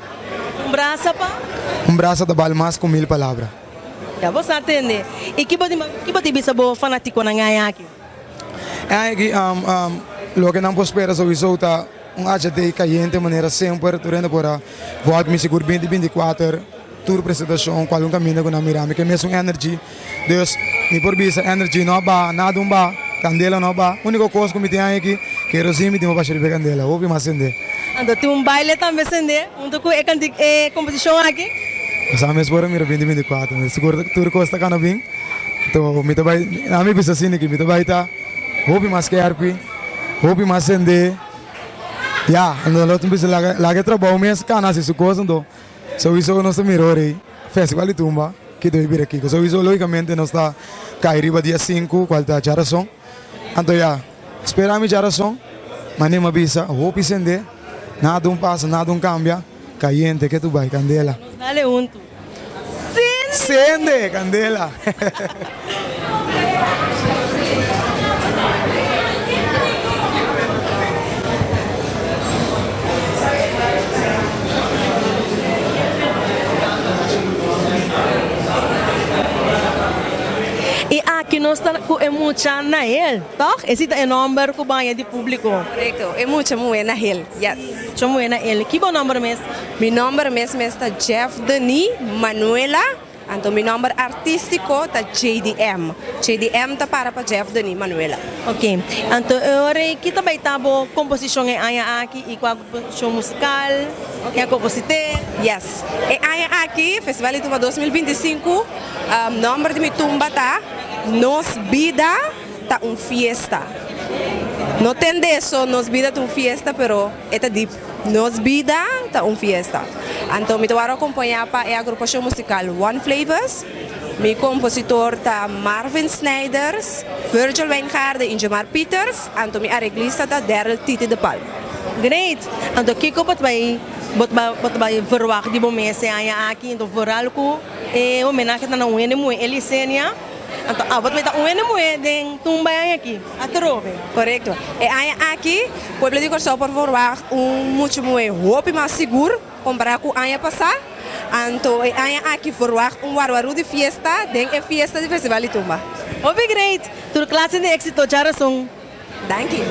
Un brasa pa? Un brasa ta bal mas ku mil palabra. Ya bo sa tende. I ki bo ki bo tin bisa bo fanatikonan aki? Aki loke nan por spera souiso ta un HT kayente manera semper tur hende por a wòrdu mi sigur binti 24 tur presentashon kual un kaminda ku nan mira mi ke mesun energy dus mi por bisa energy no a baha nada un baha kandela no a baha uniko kos ku mi tin aki kerozin mi tin pa basha riba e kandela hopi mas sende. Anto tin un baile tambe sende hunto ku e kanti e komposishon aki? Sa mes por a mira binti 24 sigur tur kos ta kana bin. Anto mi ta bai, ami bisa asina ki mi ta bai ta hopi mas skerpi, hopi mas sende. Ya, anto lo tin bisa laga laga e trabou mes kana hasi su kos anto souiso nos ta mira ora ei festival di tumba ki ta bai bira kiko. Souiso logicamente nos ta kai riba dia sinku kual ta djarason. Anto ya, spera mi djarason, mane mi a bisa hopi sende, nada un pasa, nada un kambia, kayente ke tu bai, kandela. Nos dale huntu. Sende! Sende candela! I aki nos ta ku e mucha Nahel, tòg? Esei ta e nòmber ku baña di públiko. Korekto, e mucha muhé Nahel, yes. Mucha muhé Nahel. Ki bo nòmber mes? Mi nòmber mes mes ta Jeff Denis Manuela, anto mi nòmber artístiko ta JDM. JDM ta para pa Jeff Denis Manuela. Ok, anto e ora ei ki ta bai ta bo komposishon e aña aki i kua komposishon musikal ken a komposit'é? Yes, e aña aki Festival di Tumba 2025 nòmber di mi tumba ta Nos Bida ta un Fiesta. No tende so Nos Bida ta un Fiesta pero e ta dip. Nos bida ta un fiesta. Anto mi ta wòrdu akompañá pa e agrupashon musikal One Flavors. Mi kompositor ta Marvin Snijders, Virgil Wijngaarden i Jomar Pieters. Anto mi areglista ta Daryl Titi de Palm. Great! Anto kiko bo ta bai bo ta bai verwagt di bo mes e aña aki? Anto vooral ku e homenahe ta na un hende muhé, Elisenia. Anto abo ta bai ta un hende muhé den tumba e aña aki. Atrobe. Korekto. E aña aki pueblo di Kòrsou por forwagt un muchu muhé hopi mas sigur kompará ku aña pasá. Anto e aña aki forwagt un warwarú di fiesta den e fiesta di Festival di Tumba. Hopi great! Tur klase di éksito djarason. Danki.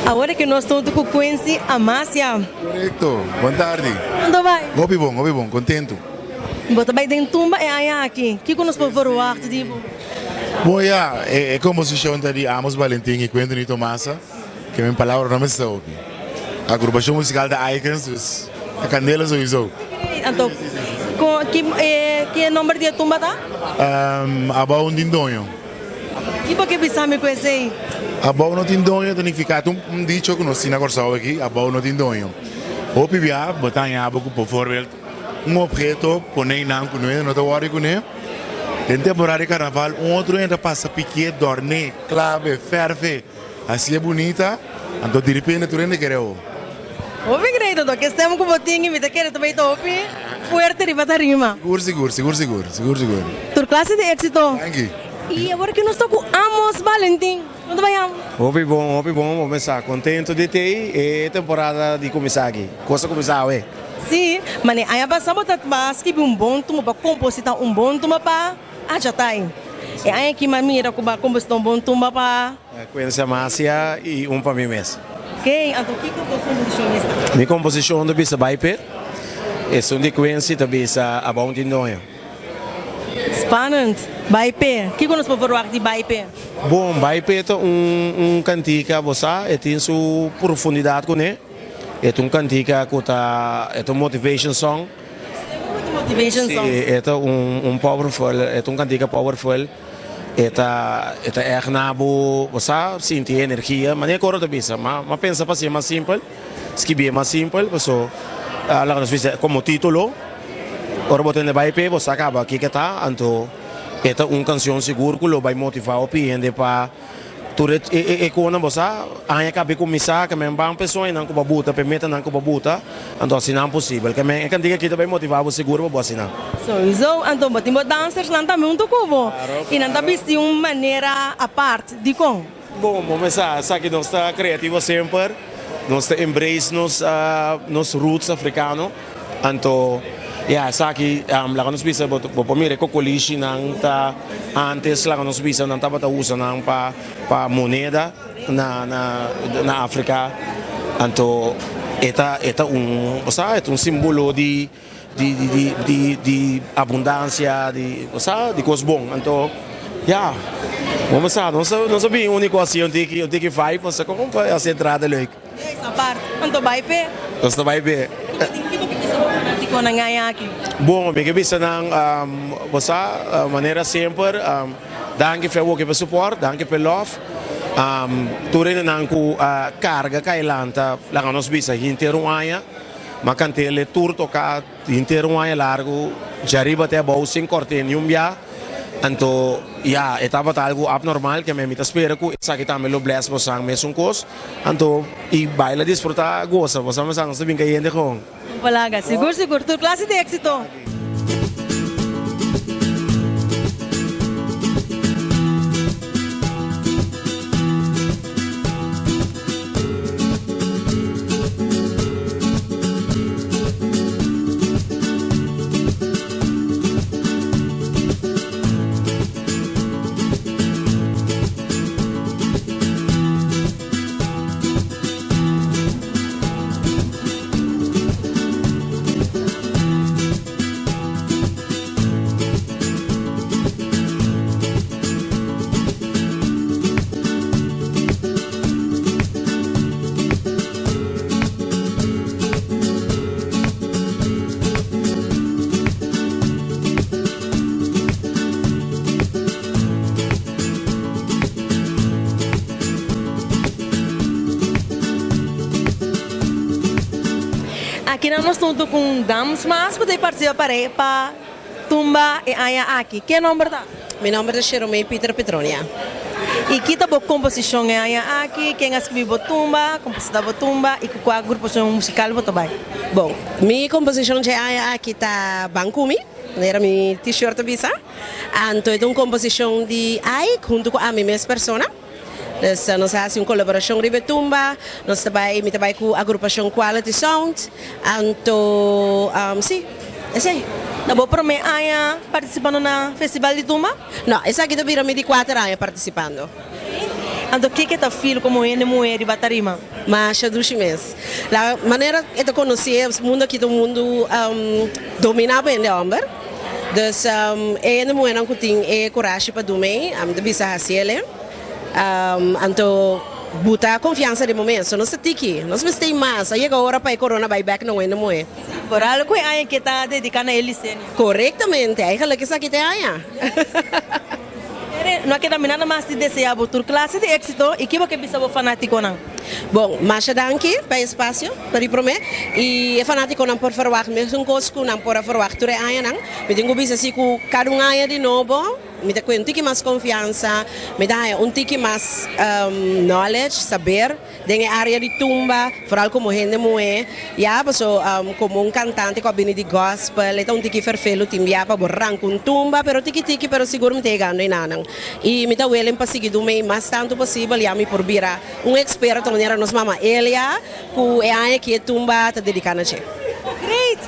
Awor ki nos ta huntu ku Quincy Amasia. Korekto. Bon tardi. Kon ta bai? Hopi bon, hopi bon. Kontentu. Bo ta bai den tumba e aña aki. Kiko nos por verwagt di bo? Bon ya, e komposishon ta di Amos Balentin i Quentin Tomasa, ke men palabra no mester hopi. Agrupashon musikal ta Icons, dus ta kandela souiso. Anto, ki e nomber di e tumba ta? Abou un tin doño. Ki bo ke bisa mi ku esei? Abou no tin doño ta nifiká, ta un dicho ku nos tin na Kòrsou aki, abou no tin doño. Hopi bia bo ta haña bo ku bovoorbeeld un obheto pone einan ku no ta wòrdu kuné. Den temporada di karnaval un otro hende ta pasa pikié, dòrné, klabe, fèrfe, hasié bunita, anto direpente tur hende kere ho. Hopi great anto, ke stem ku bo tin i mi ta kere ta bai ta hopi fuerte riba tarima. Sigur sigur, sigur sigur, sigur sigur. Tur klase di éksito. Danki. I awor ki nos ta ku Amos Valentin. Kon ta bai Amos? Hopi bon, hopi bon, bo mesa kontento di tei e temporada di kuminsá aki. Kos a kuminsá awe. Sí, mane aña pasá bo ta ba skibi un bon tumba, bo a kompositá un bon tumba pa Achatai. E aña aki mi a mira ku bo a kompositá un bon tumba pa. Quencia Macia i un pa mi mes. Ok, anto kiko bo komposishon esta? Mi komposishon ta bisa Bai P'e, esun di Quincy ta bisa Abou Tin Doño. Spannend! Bai P'e, kiko nos por verwagt di Bai P'e? Bon, Bai P'e ta un un kantika, bo sa, e tin su profundidat kuné. E ta un kantika ku ta, e ta un motivation song. Motivation song. Si, e ta un un powerful, e ta un kantika powerful. E ta e ta ègt na bo bo sa sinti e energia manera ku ora ta bisa ma ma pensa pa hasié mas simpel skibié mas simpel paso laga nos bisa komo titulo ora bo tende bai p'e bo sa kaba kiko ta anto e ta un kanshon sigur ku lo bai motivá hopi hende pa tur e e e konan bo sa aña kabi kuminsá ke men ban personanan ku bo a buta p'e metanan ku bo a buta. Anto asina posibel. Ke men e kantika aki ta bay motiva bo sigur pa bo asina. Souiso, anto bo tin bo dansersnan tambe hunto ku bo i nan ta bisti un manera apart. Dikon? Bon, bo mester sa, esaki nos ta creativo semper, nos ta embrace nos nos roots africano, anto ya esaki laga nos bisa bo por mira e kokolishinan ta antes laga nos bisa nan tabata usa nan pa pa moneda. Na na na Afrika anto e ta e ta un bo sa e ta un simbolo di di di di di di abundansia di bo sa di kos bon anto ya bo sa nos a nos a bin uniko asi un tiki un tiki vibe nos a kon pa hasi entrada leuk. Esa part anto bai p'e. Nos ta bai p'e. Kiko bo bisa bo fanatikonan aña aki? Bon mi ke bisa nan bo sa manera semper. Danki fe woki pa support, danki pa e love. Tur hendenan ku a karga kai lanta laga nos bisa hinter un aña, ma kantele tur toka hinter un aña largu djariba te abou sin korte niun bia. Anto ya e tabata algu abnormal ke mi ta spera ku esaki tambe lo bless bosan mesun kos. Anto i baila disfruta gosa bosan mester nos ta bin kayente gewoon. Palaga, sigur sigur tur klase di éksito. Aki nan nos hunto ku un dams mas ku ta participa pare pa tumba e aña aki. Ke nomber ta? Mi nomber ta Sheromey Pieter Petronia. I ki ta bo komposishon e aña aki? Ken a skribi bo tumba, komposita bo tumba i ku kua grupashon musikal bo ta bai? Bon, mi komposishon dje aña aki ta Ban Ku Mi, manera mi t-shirt ta bisa. Anto e ta un komposishon di Ike huntu ku ami mes persona. Dus nos a hasi un kolaborashon riba e tumba. Nos ta bai, mi ta bai ku agrupashon Quality Sound. Anto si, esei. Ta bo promé aña partisipando na festival di tumba? No, esaki ta bira mi di kuater aña partisipando. Anto kiko ta feel komo hende muhé riba tarima? Masha dushi mes. La manera e ta konosí e mundu aki ta un mundu dominá pa hende hòmber. Dus e hende muhénan ku tin e kurashi pa duna ei, ami ta bisa hasi el. Anto buta konfiansa den bo mes. So nos ta tiki, nos mester ei mas. A yega ora pa e korona bai bèk na un hende muhé. Foral ku e aña ke ta dediká na e Licenia. Korektamente, eigenlijk esaki ta e aña. Tere, no a keda mi nada mas di desea bo tur klase di éksito i ki bo ke bisa bo fanátikonan? Bon, masha danki pa e espasio, pa di promé. I e fanátikonan por ferwagt mesun kos ku nan por a ferwagt tur e añanan. Mi tin ku bisa si ku kada un aña di nobo mi ta kue un tiki mas konfiansa, mi ta haña un tiki mas knowledge, saber. Den e area di tumba, vooral komo hende muhé, ya paso komo un kantante ku a bini di gospel e ta un tiki ferfelu tin bia pa bo ranka un tumba, pero tiki tiki pero sigur mi ta yegando enanan. I mi ta willing pa sigui dun mei mas tantu posibel ya mi por bira un eksperto manera nos mama Elia ku e aña aki e tumba ta dediká na dje. Great!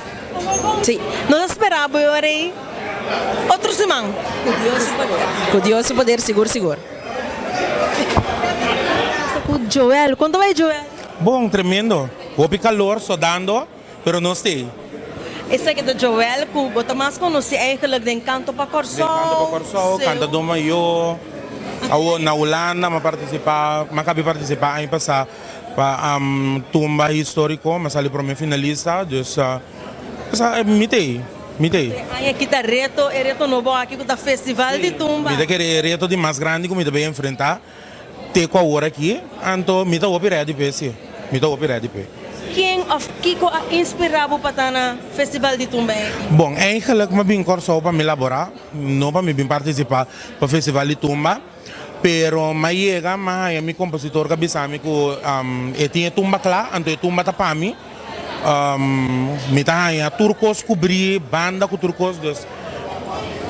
Sí. Nos a spera bo e ora ei otro siman. Ku Dios su poder. Ku Dios su poder sigur sigur. Ku Joel. Kon ta bai Joel? Bon, tremendo. Hopi kalor, sodando, pero nos t'ei. Esaki ta Joel ku bo ta mas konosí eigenlijk den Kanto pa Kòrsou. Den Kanto pa Kòrsou, Kantadó Mayó. Awor na Hulanda m'a partisipá, m'a kabi partisipá aña pasá pa Tumba Históriko, m'a sali promé finalista, dus mi t'ei. Mi ta E aña aki ta reto, e reto nobo aki ku ta Festival di Tumba. Mi ta kere e reto di mas grandi ku mi ta bay enfrentá te ku awor aki, anto mi ta hopi ready p'e si, mi ta hopi ready p'e. Ken òf kiko a inspirá bo pa ta na Festival di Tumba aki? Bon, eigenlijk mi a bin Kòrsou pa mi laborá, no pa mi bin partisipá pa Festival di Tumba, pero mi a yega mi a haña mi kompositor ku a bisa mi ku e tin e tumba kla, anto e tumba ta pa mi. Mi ta haña tur kos kubrí, banda ku tur kos, dus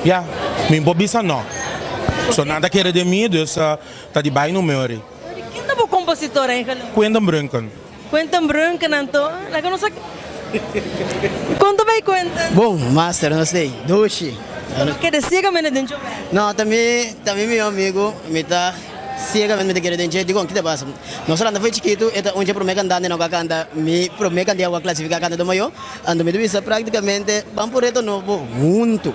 ya, mi por bisa no. So nan ta kere den mi, dus ta di bai no meury. Ken ta bo kompositor eigenlijk? Quentin Brunken. Quentin Brunken anto, laga nos a Kon ta bai Quentin? Bon, master, nos t'ei. Dushi. Ta kere ciegamente den Joel? No, ta mi, ta mi mihó amigu, mi ta. Ciegamente mi ta kere den dje. Dikon? Ki ta pasa? Nos a lanta fo'i chikitu, e ta un dje promé kantantenan ku a kanta mi promé kantia ku a klasifiká Kantadó Mayó. Anto mi ta bisa práktikamente ban por reto nobo huntu.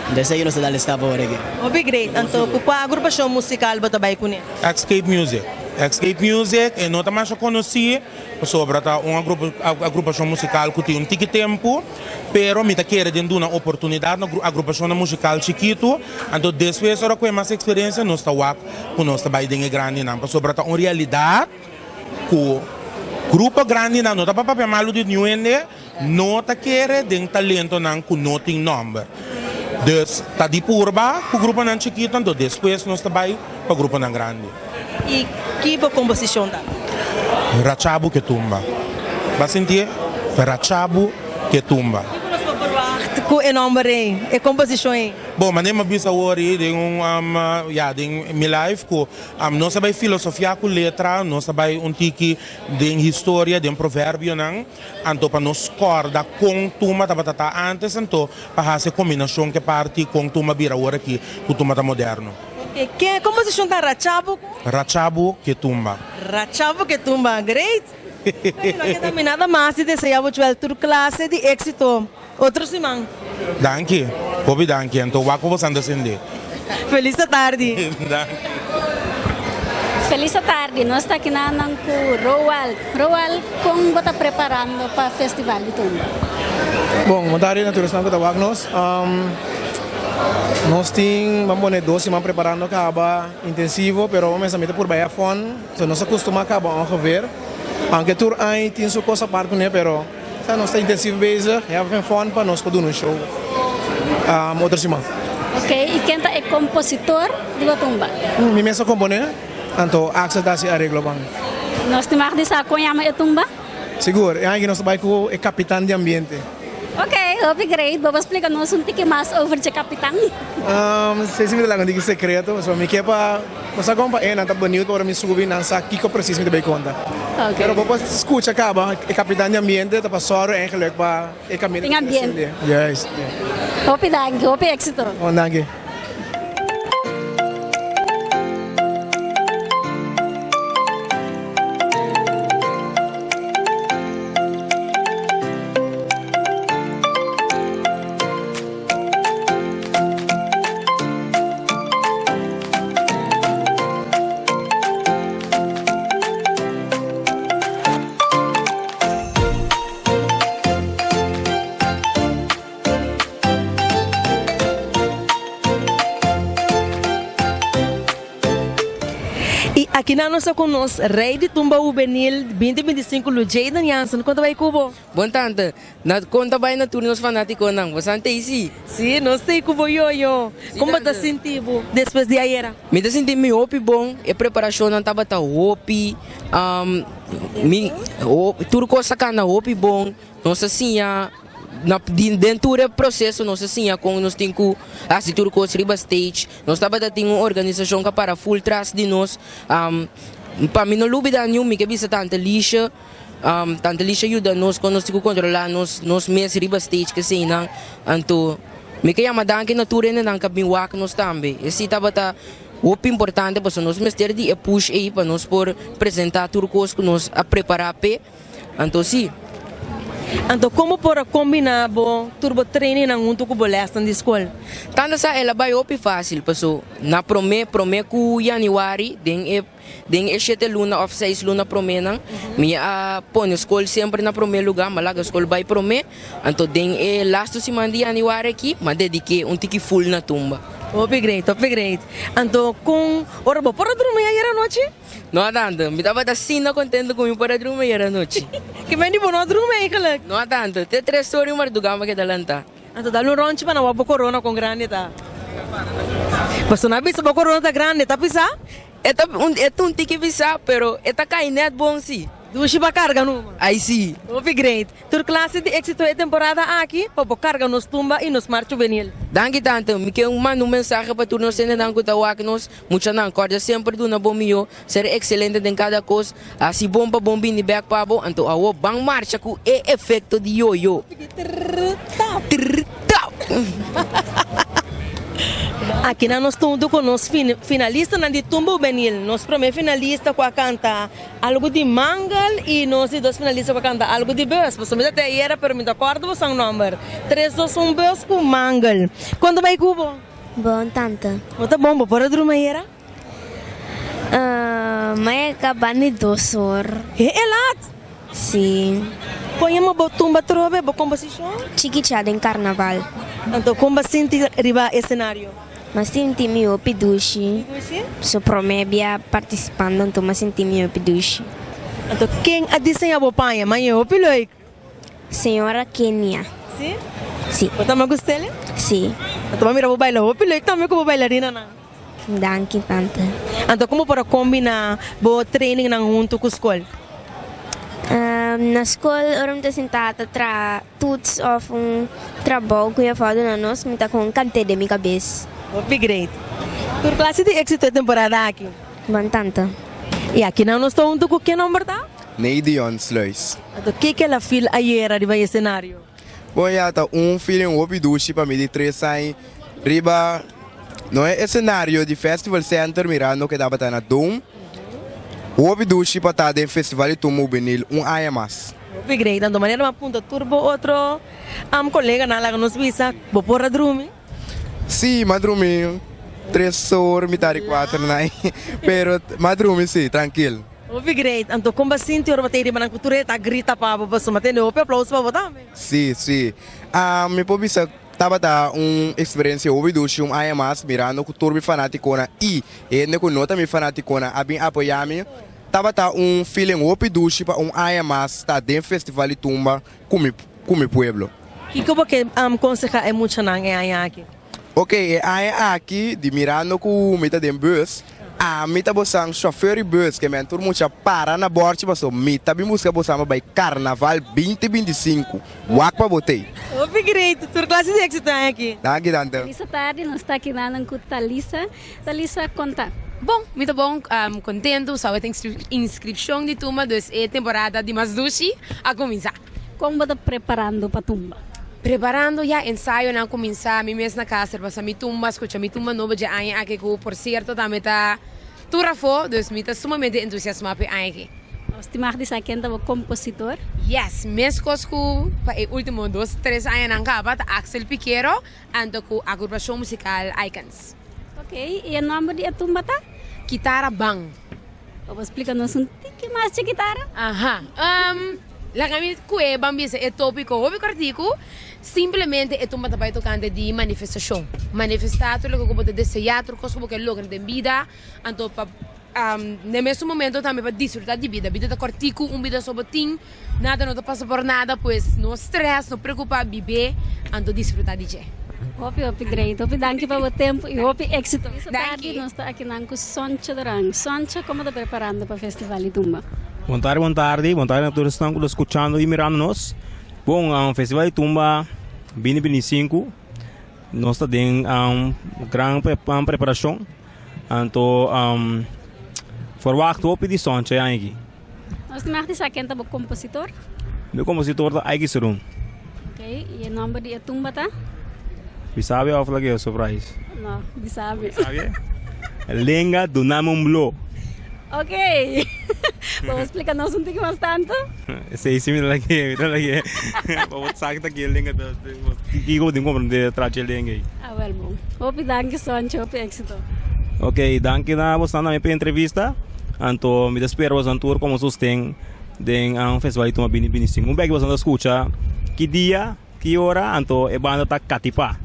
Anto esei nos ta dal e stap awor aki. Hopi great. Anto ku kua agrupashon musikal bo ta bai kuné? Escape Music. Escape Music e no ta masha konosí pasobra ta un agrupashon musikal ku tin un tiki tempu. Pero mi ta kere den duna oportunidat na agrupashonnan musikal chikitu, anto despues ora ku e mas eksperensia nos ta wak ku nos ta bai den e grandinan, pasobra ta un realidat ku grupo grandinan no ta pa papia malu di niun hende, no ta kere den talentonan ku no tin nòmber. Dus ta di purba ku gruponan chikitu anto despues nos ta bai pa gruponan grandi. I ki bo komposishon ta? Rachabu ke tumba. Ba sintié? Rachabu ke tumba. Kiko nos por verwacht ku e nòmber ei, e komposishon ei? Bon, manera mi a bisa awor ei den un, ya, den mi life ku nos a bai filosofiá ku letra, nos a bai un tiki den historia, den proverbionan, anto pa nos kòrda kon tumba tabata ta ántes, anto pa hasi e kombinashon ku e parti kon tumba bira awor aki ku tumba ta moderno. Ok, ke komposishon ta Rachabu ku? Rachabu ke tumba. Rachabu ke tumba, great! Bueno, no keda mi nada mas di desea bo Joel tur klase di éksito otro siman. Danki, hopi danki. Anto wak ku bo san ta sende. Felis atardi. Danki. Felis atardi, nos ta kinanan ku Roald. Roald, kon bo ta preparando pa Festival di Tumba? Bon, bo ta na tur esnan ku ta wak nos. Nos tin, ban pone dos siman preparando kaba intensivo, pero mester mi ta purba e afon, so nos a kustuma kaba ongeveer. Aunke tur aña tin su kos apart kuné, pero sa nos ta intensivo bezig, have fun pa nos por duna un show otro siman. Ok, i ken ta e kompositor di bo tumba? Mi mes a komponé, anto Axel ta hasi areglo pa mi. Nos tin mag di sa kon yama e tumba? Sigur, e aña aki nos ta bai ku e kapitan di ambiente. Ok, hopi great. Bo por splika nos un tiki mas over dje kapitan? Esei si mi ta laga un tiki sekreto, pasobra mi ke pa bo sa kon pa e nan ta beniut ora mi subi nan sa kiko presis mi ta bai konta. Pero bo por skucha kaba e kapitan di ambiente ta pa sòru eigenlik pa e kaminda Tin ambiente. Juist. Hopi danki, hopi éksito. Bon, danki. Akinan nos ta ku nos Rei di Tumba Hubenil 2025 Lu Jayden Jansen. Kon ta bai ku bo? Bon tante, na kon ta bai na tur nos fanatikonan? Bo san tei si? Si, nos tei ku bo yoyo. Kon bo ta sinti bo despues di ayera? Mi ta sinti mi hopi bon, e preparashonnan tabata hopi, mi tur kos a kanda hopi bon. Nos a siña na den tur e proseso nos a siña kon nos tin ku hasi tur kos riba stage. Nos tabata tin un organisashon ku a para full tras di nos. Pa mi no lubida niun mi ke bisa tante Lisha, tante Lisha yuda nos kon nos tin ku kontrolá nos nos mes riba stage keseinan. Anto mi ke yama danki na tur hendenan ku a bin wak nos tambe. Esei tabata hopi importante pasobra nos mester di e push ei pa nos por presentá tur kos ku nos a prepará p'e. Anto si. Anto kon bo por a kombiná bo tur bo trainingnan huntu ku bo lèsnan di skol? Tanta sa el a bai hopi fásil paso na promé promé ku yanüari den e den e shete luna òf seis luna proménan mi a pone skol semper na promé lugá mi a laga skol bai promé anto den e lastu siman di yanüari aki mi a dediké un tiki ful na tumba. Hopi great, hopi great. Anto kon ora bo por a drumi ayer anochi? No a tanto. Mi tabata asina contento cu mi por a drumi ayer anochi. Ki men di bo no a drumi eigenlijk? No a tanto. Te tres ora di marduga mi a keda lanta. Anto dal un ronchi pa nan wak bo corona con grandi ta. Pasobra nan a bisa bo corona ta grandi, ta pisa? E ta un e ta un tiki pisa, pero e ta cay net bon si. Dushi pa carga numa. Ay si. Hopi great. Tur clase di exito e temporada aki pa bo carga nos tumba y nos mar juvenil. Danki tante. Mi ke manda un mensahe pa tur nos hendenan ku ta wak nos. Muchanan, kòrda semper duna bo mihó, ser ekselente den kada kos, hasi bon pa bon bini bèk pa bo, anto awor ban marcha ku e efekto di yoyo. Trrr tap! Akinan nos ta huntu ku nos finalistanan di Tumba Hubenil. Nos promé finalista ku a kanta algu di mangel i nos di dos finalista ku a kanta algu di bus. Pasobra mi ta te ayera pero mi ta kòrda boso nòmber. Tres, dos, un bus ku mangel. Kon ta bai ku bo? Bon tante. Bo ta bon, bo por a drumi ayera? Mai a kaba ni dos or. He e lat? Si. Kon yama bo tumba atrobe, bo komposishon? Chikicha den karnaval. Anto kon bo a sinti riba e senario? Mi a sinti mi hopi dushi. Dushi? So prome bia partisipando anto mi a sinti mi hopi dushi. Anto ken a diseña bo paña? Maña e hopi leuk. Señora Kenia. Si? Si. Bo ta gust'el? Si. Anto bo mira bo baila hopi leuk tambe ku bo bailarinanan. Danki tante. Anto komo por a kombina bo trainingnan huntu ku skol? Na skol ora mi ta sinta ta traha toets of un trabou ku juffrouw duna nos mi ta kon kant'é den mi kabes. Hopi great. Tur klase di éksito e temporada aki. Bon tante. I akinan nos ta huntu ku ken nomber ta? Neidion Sluis. Anto kiko el a feel ayera riba e escenario? Bon ya ta un feeling hopi dushi pa mi di tres aña riba no e escenario di Festival Center mirando ke tabata na Dome. Hopi dushi pa ta den Festival di Tumba Hubenil un aña mas. Hopi great. Anto manera mi a punta tur bo otro coleganan laga nos bisa bo por a drumi? Sí, m'a drumi tres or, mitad di cuatro na pero m'a drumi sí, trankil. Hopi great, anto kon bo a sinti ora bo ta e riba nan ku tur e ta grita pa bo pasobra tende hopi aplauso pa bo tambe. Sí, sí. Mi por bisa tabata un experiencia hopi dushi un aña mas mirando ku tur mi fanatikonan i hende ku no ta mi fanatikonan a bin apoya mi. Tabata un feeling hopi dushi pa un aña mas ta den Festival di Tumba ku mi ku mi pueblo. Kiko bo ke konsehá e muchanan e aña aki? Ok, e aña aki di mirando ku mi ta den bus, ami ta bosan chauffeur di bus ke men tur mucha para na borchi paso mi ta bin buska bosan pa bai carnaval 2025. Wak pa bo tei. Hopi great, tur klase di éxito e aña aki. Danki tante. Felisa tardi, nos ta aki nan ku Talisa. Talisa, konta. Bon, mi ta bon, kontentu, sa awor ta inskripshon di tumba, dus e temporada di mas dushi a kuminsá. Kon bo ta preparando pa tumba? Preparando ya, ensayonan a kuminsá, mi mes na kas repasá mi tumba, skucha mi tumba nobo dje aña aki ku por sierto tambe ta tur afó, dus mi ta sumamente entusiasmá pa e aña aki. Nos tin mag di sa ken ta bo kompositor? Yes, meskos ku pa e último dos, tres añanan kaba ta Axel Piquero anto ku agrupashon musikal Icons. Ok, i e nòmber di e tumba ta? Kitara Ban. Bo por splika nos un tiki mas dje kitara? Aha. Laga mi kue ban bisa e topiko hopi kòrtiku. Simplemente e tumba ta bai tokante di manifestashon. Manifestá tur loke ku bo ta deseá, tur kos ku bo ke logra den bida. Anto pa. Na e mesun momento tambe pa disfruta di bida. Bida ta kortiku, un bida so bo tin, nada no ta pasa por nada, pues no stress, no preocupa, bib'é anto disfruta di dje. Hopi hopi great, hopi danki pa bo tempo y hopi exito. Esta tardi nos ta akinan cu Soncha Duran. Soncha, como ta preparando pa Festival di Tumba? Bon tardi, bon tardi, bon tardi na tur esnan cu ta scuchando y mirando nos. Bon, Festival di Tumba 2025 nos ta den gran preparacion. Anto verwacht hopi di Soncha e aña aki. Nos tin mag di sa ken ta bo kompositor? Mi kompositor ta Aiki Serun. Ok, i e nomber di e tumba ta? Bisa bo of lag'e surprise? No, bisa bo. Bisa bo? Lenga dunami un blo. Ok, bo por splika nos un tiki mas tantu? Esei si mi ta lag'e, mi ta lag'e. Pa bo sa ki ta ki e lenga ta, kiko bo tin komprende tras dje lenga ei. Awel bon. Hopi danki Sonchi, hopi éxito. Ok, danki na bosnan tambe pa e entrevista. Anto mi ta spera bosnan tur komo sosten den Festival di Tuma Bini Bini Sing. Un beki bosnan ta skucha ki dia, ki ora, anto e banda ta Katipá.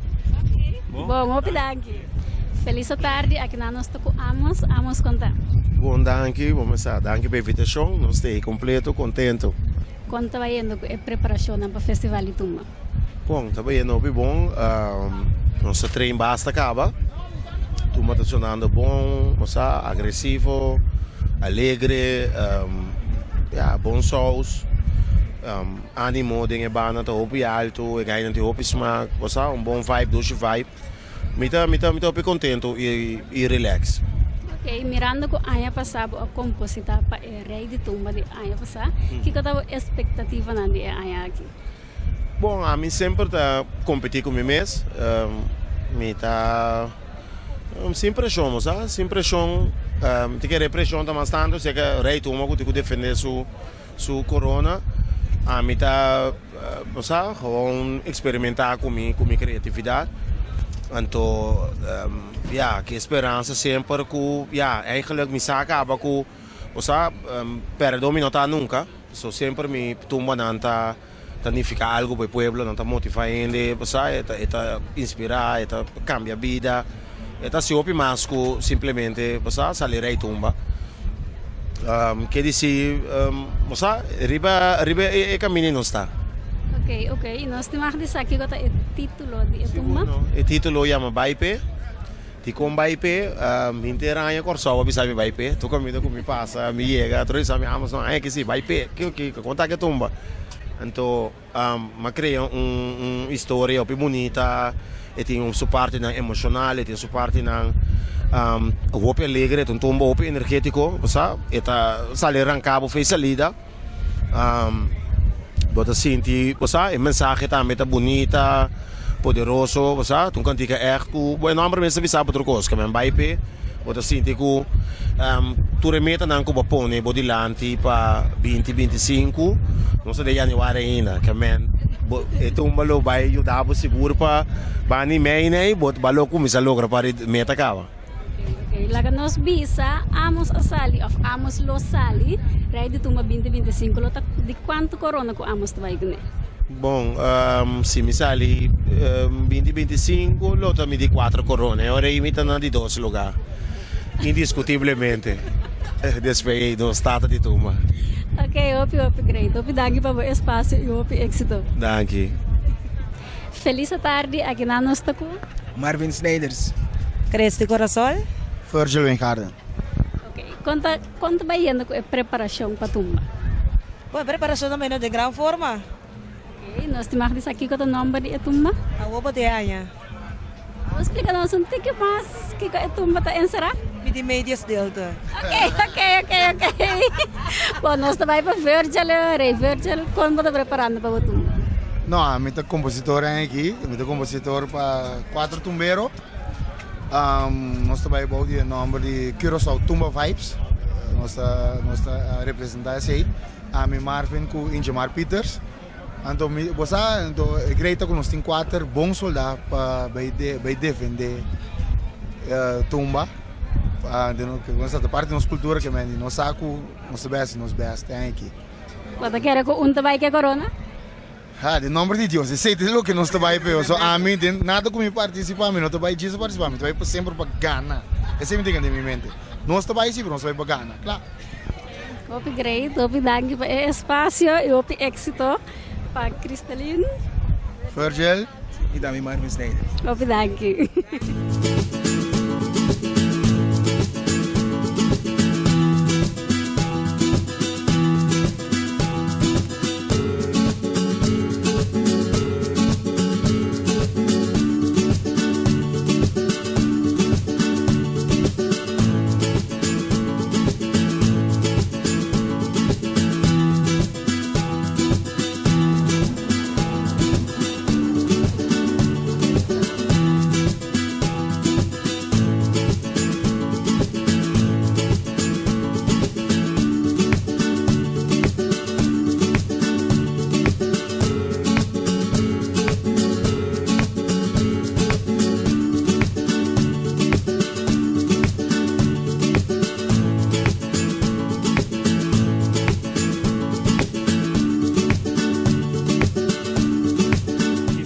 Bon, hopi danki. Felis atardi, akinan nos ta ku Amos. Amos konta. Bon danki, bo mester danki pa e invitashon, nos ta ei kompleto kontento. Kon ta bayendo ku e preparashonnan pa Festival di Tumba? Bon, ta bayendo hopi bon. Nos ta train basta kaba. Tumba ta sonando bon, bo sa, agresivo, alegre, ya, bon sous. Animo den e banda ta hopi alto, e gainan tin hopi smak, bo sa, un bon vibe, dushi vibe. Mi ta, mi ta, mi ta hopi contento y, y relax. Ok, mirando cu aña pasa bo a composita pa e Rey di Tumba di aña pasa, kico ta bo expectativanan di e aña aki? Bon, ami semper ta competi cu mi mes, mi ta sin presion, bo sa, sin presion, mi ta kere presion ta mas tanto si e Rey Tumba cu tin cu defende su. Su corona, ami ta, bo sa, gewoon experimenta cu mi, cu mi creatividad. Anto, ya, ki speransa semper cu, ya, eigenlijk mi sa caba cu, bo sa, perdedor mi no ta nunca. So semper mi tumbanan ta, ta nifica algo pa e pueblo, nan ta motiva hende, bo sa, e ta, e ta inspira, e ta cambia bida, e ta haci hopi mas cu simplemente, bo sa, sali rey tumba. Ke disi, bo sa, riba, riba e camino nos ta. Ok, ok, y nos tin mag di sa kico ta e titulo di e tumba? E titulo yama Bai P'e. Dikon bai p'e? Henter aña Kòrsou a bisa mi bai p'e. Tur kaminda ku mi pasa, mi yega, tur a bisa mi, Amos, no aña ki si, bai p'e. Kiko kiko? Kon ta ke tumba? Anto mi a krea un historia hopi bunita. E tin su partinan emoshonal, e tin su partinan hopi alegre, e ta un tumba hopi energetiko, bo sa. E ta sali ranka bo for e salida. Bo ta sinti, bo sa, e mensahe tambe ta bunita, poderoso, bo sa, ta un kantika ègt ku bo e nòmber mes ta bisa bo tur kos, ke men bai p'e, bo ta sinti ku tur e metanan ku bo a pone bo dilanti pa binti 25, nos ta den yanüari ainda, ke men bo e tumba lo bai yuda bo sigur pa bani mei nei bo ta lo kuminsá logra pa meta kaba. Ok, laga nos bisa Amos a sali of Amos lo sali, Rei di Tumba 2025 lo ta di kuantu korona ku Amos ta bai kuné? Bon, si mi sali 2025 lo ta mi di kuater korona, e ora ei mi ta na di dos lugá, indiskutiblemente, despues ei nos tata di tumba. Ok, hopi hopi great, hopi danki pa bo espasio i hopi éksito. Danki. Felis atardi, akinan nos ta ku. Marvin Snijders. Christy Corasol. Virgil Wijngaarden. Ok, kon ta kon ta bai yendo ku e preparashon pa tumba? Bon, e preparashon ta bai den gran forma. Ok, nos tin mag di sa kiko ta nomber di e tumba? Awor bo tin aña. Bo splika nos un tiki mas kiko e tumba ta enserá? Mi di medio stilte. Ok, ok, ok, ok. Bon, nos ta bai pa Virgil, Rey Virgil, kon bo ta preparando pa bo tumba? No, ami ta kompositor aki, mi ta kompositor pa kuater tumbero. Nos ta bai bou di e nòmber di Curaçao Tumba Vibes. Nos ta nos ta representá esei. Ami, Marvin ku Ingemar Pieters. Anto mi bo sa anto e great ta ku nos tin kuater bon soldá pa bai bai defendé tumba. Ta parti di nos kultura ke men di nos sa ku nos ta bai hasi nos bèst aki. Bo ta kere ku un ta bai ke korona? Ha, den nomber di Dios, esei ta loke nos ta bai p'e. So ami, den nada ku mi partisipá, mi no ta bai djis pa partisipá, mi ta bai pa semper pa gana. Esei mi tin den mi mente. Nos ta bai si, pero nos ta bai pa gana, kla. Hopi great, hopi danki pa e espacio y hopi exito pa Cristalin. Virgil. Y tambe Marvin Snyder. Hopi danki.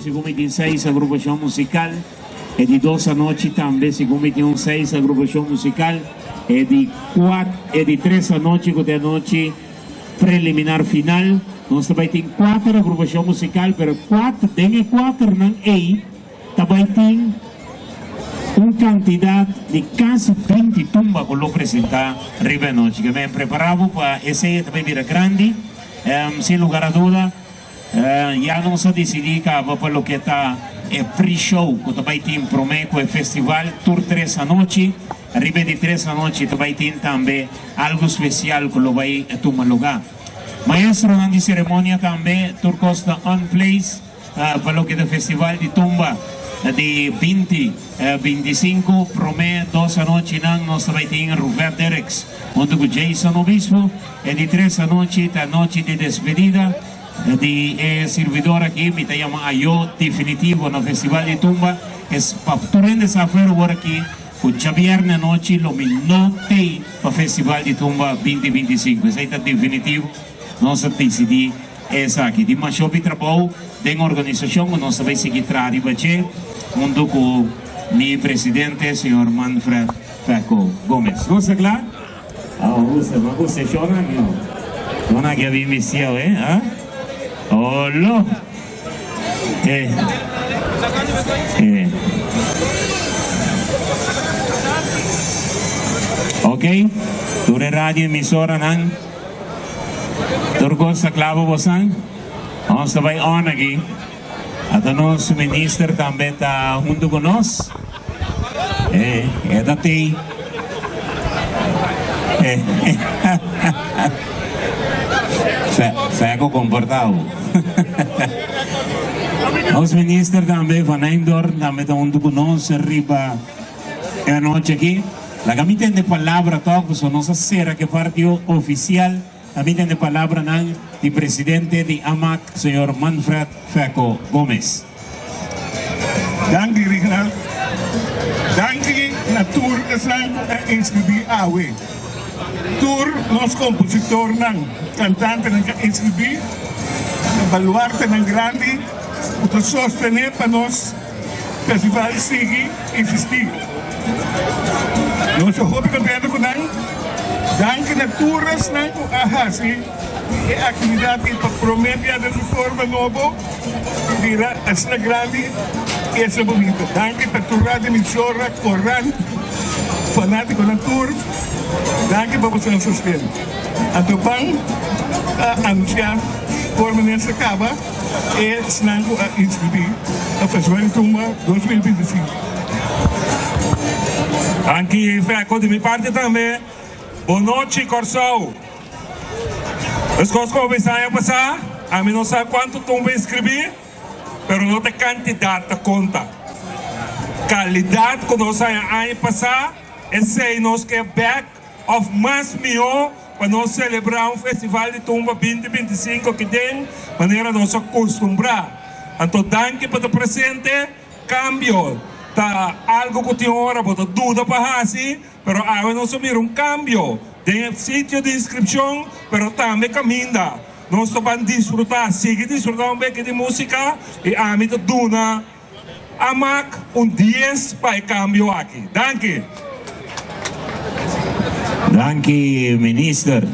Segun mi tin seis agrupashon musikal, e di dos anochi tambe segun mi tin un seis agrupashon musikal, e di kuat e di tres anochi ku ta e anochi preliminar final nos ta bai tin kuater agrupashon musikal pero kuater den e kuaternan ei ta bai tin un kantidat di kasi binti tumba ku lo presentá riba e anochi. Ke men prepará bo pa esei e ta bai bira grandi sin lugar a duda. Ya nos a disidí kaba pa loke ta e pre-show ku ta bai tin promé ku e festival tur tres anochi. Riba e di tres anochi ta bai tin tambe algu spesial ku lo bai tuma lugá. Maestronan di seremonia tambe tur kos ta on place pa loke ta festival di tumba di binti 25. Promé dos anochinan nos ta bai tin Ruvert Derricks huntu ku Jason Obispo. E di tres anochi ta anochi di despedida di e sirbidor aki, mi ta yama ayo definitivo na Festival di Tumba. Es pa tur hende sa afuera awor aki ku djabierne anochi lo mi no tei pa Festival di Tumba 2025. Esei ta definitivo, nos a disidí esaki. Tin masha hopi trabou den organisashon ku nos ta bai sigui traha riba dje huntu ku mi presidente señor Manfred Feco Gomez. Nos ta kla? Ah, gusta, ma gusta e shownan aki no. Shownan aki a bin bisti awe, ah. Olo. Eh. Eh. Ok, tur e radio emisoranan, tur kos ta kla pa bosan. Nos ta bai on aki. Ata nos minister tambe ta hunto cu nos. E, e ta tey. E, Fe, feco comportado. Nos minister tambe van Eindhoorn tambe ta hunto cu nos riba e anochi aki. Laga mi tende palabra toch, pasobra nos a cera cu e parti oficial. Ta bin tende palabranan di presidente di AMAC, señor Manfred Feco Gomez. Danki Rignald. Danki na tur esnan ku a inskribí awe. Tur nos kompositornan, kantantenan ku a inskribí ta baluartenan grandi ku ta sostené pa nos festival sigui existí. Nos ta hopi contento cu nan. Danki na tur esnan cu a haci e actividad aki pa prome bia den su forma nobo bira asina grandi y asina bunita. Danki pa tur radio emisora, corant, fanaticonan tur. Danki pa bosonan sosten. Anto ban a anuncia por minister caba. Esnan ku a inskribí na Festival di Tumba 2025. Danki Feco, di mi parti tambe bon nochi Kòrsou. Meskos ku hopi aña pasá, ami no sa kuantu tumba inskribí, pero no ta kantidat ta konta. Kalidat ku nos haña aña pasá, esei nos ke bèk òf mas mihó. Pa nos selebrá un festival di tumba 2025 aki den manera nos a kustumbrá. Anto danki pa ta presente. Kambio ta algu ku tin ora bo ta duda pa hasi, pero awe nos a mira un kambio den e sitio di inskripshon, pero tambe kaminda nos ta ban disfrutá, sigui disfrutá un beke di músika i ami ta duna A mak un dies pa e kambio aki. Danki. Danki minister.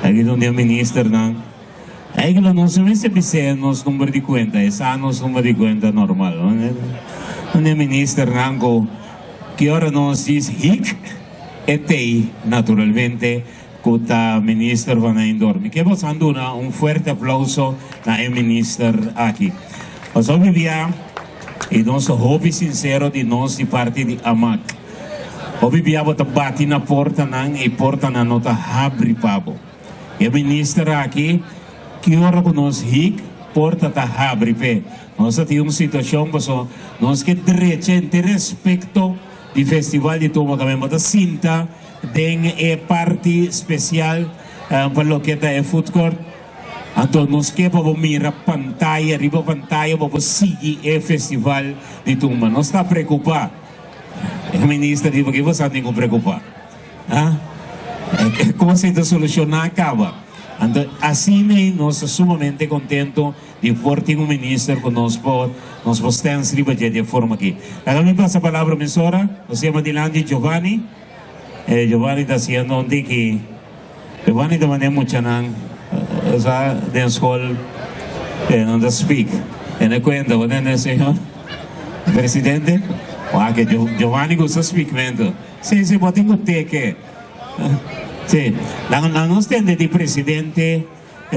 Aki ta un di e ministernan. Eigenlijk nos no mester bis'é nos number di cuenta, e sa nos number di cuenta normal. Un di e ministernan cu ki ora nos dis hik e tey naturalmente cu ta minister Van Eyndor. Mi ke boso duna un fuerte aplauso na e minister aki. Pasobra mi bia y nos ta hopi sincero di nos di parti di Amak. Hopi bia bo ta bati na portanan y portanan no ta habri pa bo. E minister aki ki ora cu nos hik porta ta habri p'e. Nos ta tin un situacion paso nos ke drecha henter respecto di festival di tumba camen bo ta sinta den e parti special pa loke ta e food court. Anto nos ke pa bo mira pantaya riba pantaya pa bo sigui e festival di tumba. Nos ta preocupa. E minister di paki bo sa tin cu preocupa? Ha? E cos ei ta soluciona caba. Anto asina ei nos ta sumamente contento di por tin un minister cu nos por nos por stens riba dje di e forma aki. Laga mi pasa palabra mesora. Nos yama dilanti Giovanni. E Giovanni ta haciendo un tiki. Giovanni ta manda e muchanan sa den skol e nan ta speak. E na cuenta bo tende señor presidente? Wak e Giovanni gusta speakmento. Si si bo tin cu teke. Si nan nan nos tende di presidente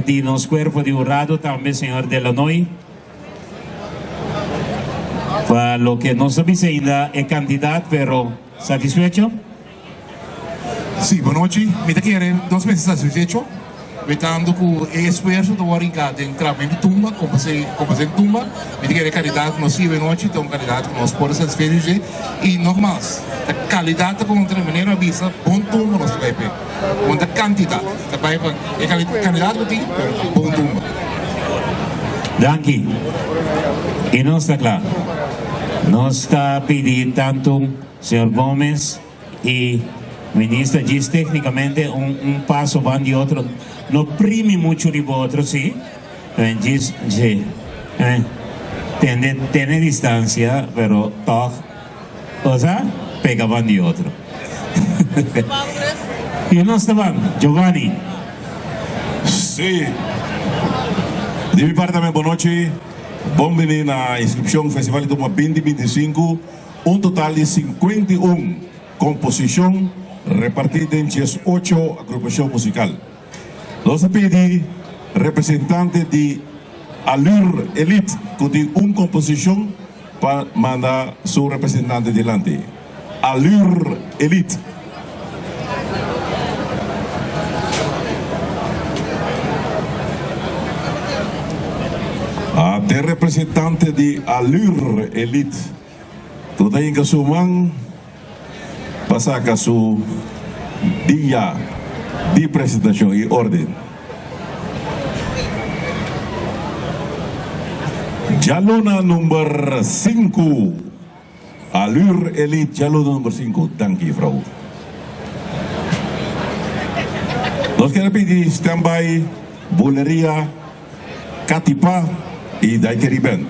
di nos cuerpo di hurado tambe señor Delanoy pa loke nos ta bisa ainda e cantidad pero satisfecho? Sí, bonochi. Mi ta kere nos mester satisfecho wetando ku e esfuerso ta wòrdu hinká den trabamentu di tumba, komposé tumba. Mi ta kere e kalidat ku nos sibi anochi ta un kalidat ku nos por satisfecho dje. I nogmas, ta kalidat ta kontra, manera mi a bisa, bon tumba nos ta bai p'e. Bon ta kantidat. Ta bai pa e kalidat ku tin, pero ta bon tumba. Danki. I nos ta kla. Nos ta pidi tantu señor Gomez. E minister djis técnicamente un un paso ban di otro no primi mucho riba otro si djis si tende tene distancia pero tog osa pega ban di otro y nos ta ban Giovanni. Si. Di mi parti tambe bonochi. Bon bini na inscripcion Festival di Tumba 2025. Un total di 51 komposishon repartí den 18 agrupashon musikal. Nos ta pidi representante di Allure Elite ku tin un komposishon pa manda su representante dilanti. Allure Elite. Ate representante di Allure Elite. Lo ta hinka su man pa saka su dia di presentashon i orden. Djaluna number sinku, Allure Elite djaluna number sinku. Danki juffrouw. Nos kier a pidi standby Buleria. Katipa y Daiquiri Band.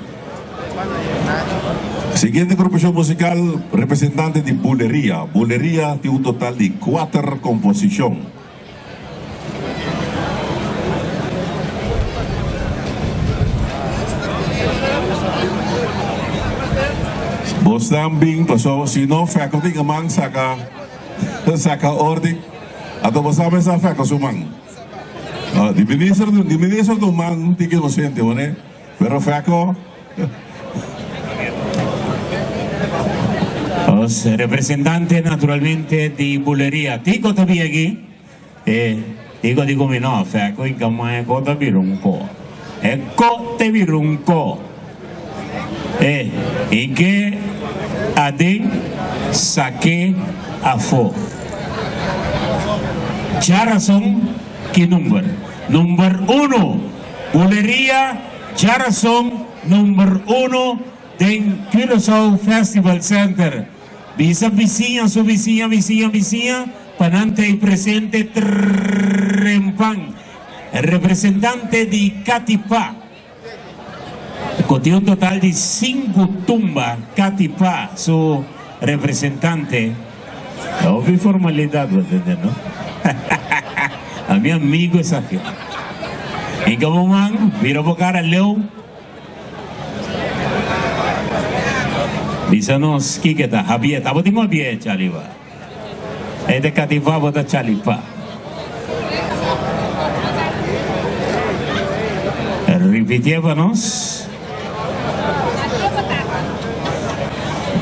Siguiente grupashon musical representante di Buleria. Buleria tin un total di kuater komposishon. Bosnan bin paso si no faculty nga man saka saka ordi anto bosan mester fèko su man. Di minister di minister ta un man tiki inocente wone pero fèko. Nos representante naturalmente di buleria Tico ta bin aki e Tico di cu mi no fèko y camaya co ta bira un co e co te bira un co e y ke aden sake afo. Djarason ki number? Number uno! Buleria Djarason number uno den Curaçao Festival Center. Bisa bisiña su bisiña bisiña bisiña pa nan ta ei presente trempan. Representante di Katipa ku tin un total di sinku tumba Katipa su representante. Hopi formalidad bo tende no. A mi amigo esaki. Hinka bo man, bira bo cara leu. Bisa nos kiko ta Javier. Abo tin un Javier Chalipa. E ta kativa bo ta Chalipa. Ripitié pa nos.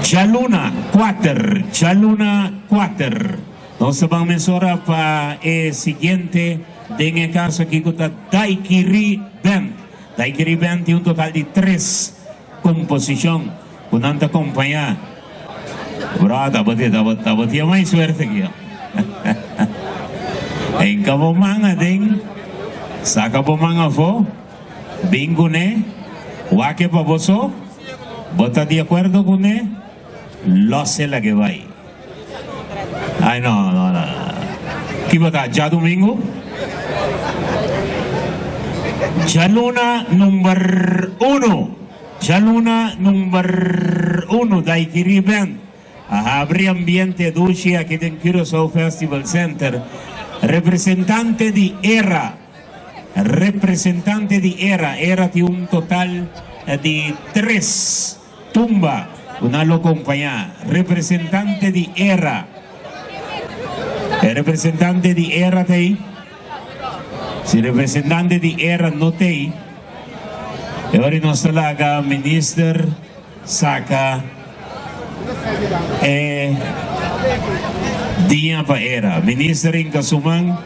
Djaluna kuater, djaluna kuater. Nos ta ban mesora pa e siguiente den e kaso aki ku ta Daiquiri Band. Daiquiri Band tin un total di tres komposishon ku nan ta kompañá. Bro, tabata tabatin mai suerte ki yo. Hinka bo man aden, saka bo man afó. Bin kuné, wak e pa bo so, bo ta di akuerdo kuné, lòs e lag'é bai. Ai no, no, no. Ki bo ta, djadumingu? Djaluna number uno, djaluna number uno, Daiquiri Band a habri ambiente dushi aki den Curaçao Festival Center. Representante di era. Representante di era, era tin un total di tres tumba ku nan lo kompañá. Representante di era, e representante di era ta ei? Si representante di era no ta ei, e ora nos ta laga minister saka e dia pa era. Minister hinka su man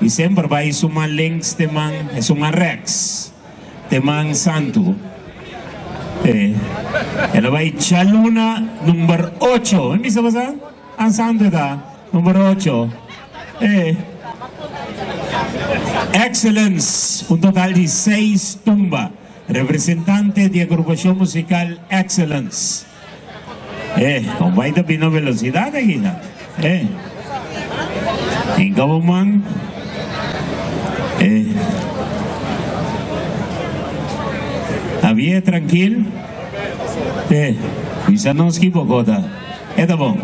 y semper bay su man links te man su man rechts te man santu. E el a bay djaluna number ocho. Mi bisa boso an santu e ta number ocho. E Excellence un total di seis tumba. Representante di agrupacion musical Excellence. Eh, con bai ta bini velocidad aki na. Eh. Hinca bo man. Eh. Javier, tranquil. Eh, bisa nos ki bo ta. E ta bon.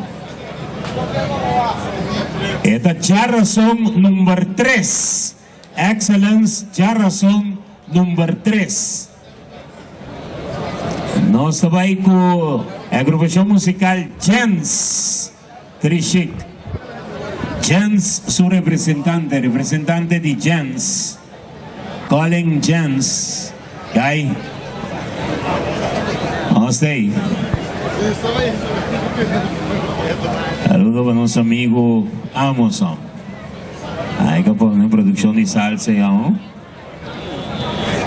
E ta djarason number tres. Excellence djarason Number tres. Nos ta bai ku e agrupashon musikal Jens Trishik. Jens su representante, representante di Jens, Colin Jens. Guy, nos ta ei. Saludo pa nos amigu Amoson. Ai ka pone produkshon di salsa ya, ho.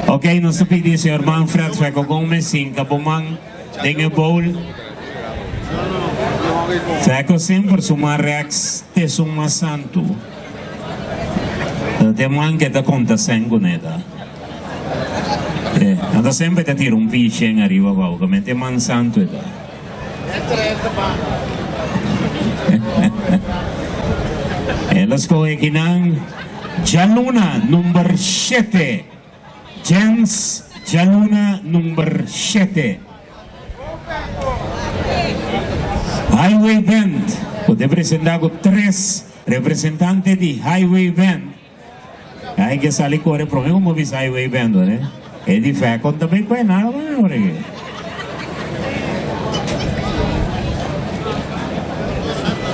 Ok, nos ta pidi señor Manfred Feco Gomez hinca bo man den e bowl. Feco semper su man rechts te su mas santu. Ta te man ke ta conta sen cune ta. Eh, anta semper ta tira un pichen ariba abao, ke men te man santu e ta. El a scoge kinan. Djaluna number shete. Jens djaluna number shete. Highway Band ku ta presenta ku tres representante di Highway Band. Hay ke sali kore prome ku bo bisa Highway Band ora. E di Fecon ta bay kue nada ora ke.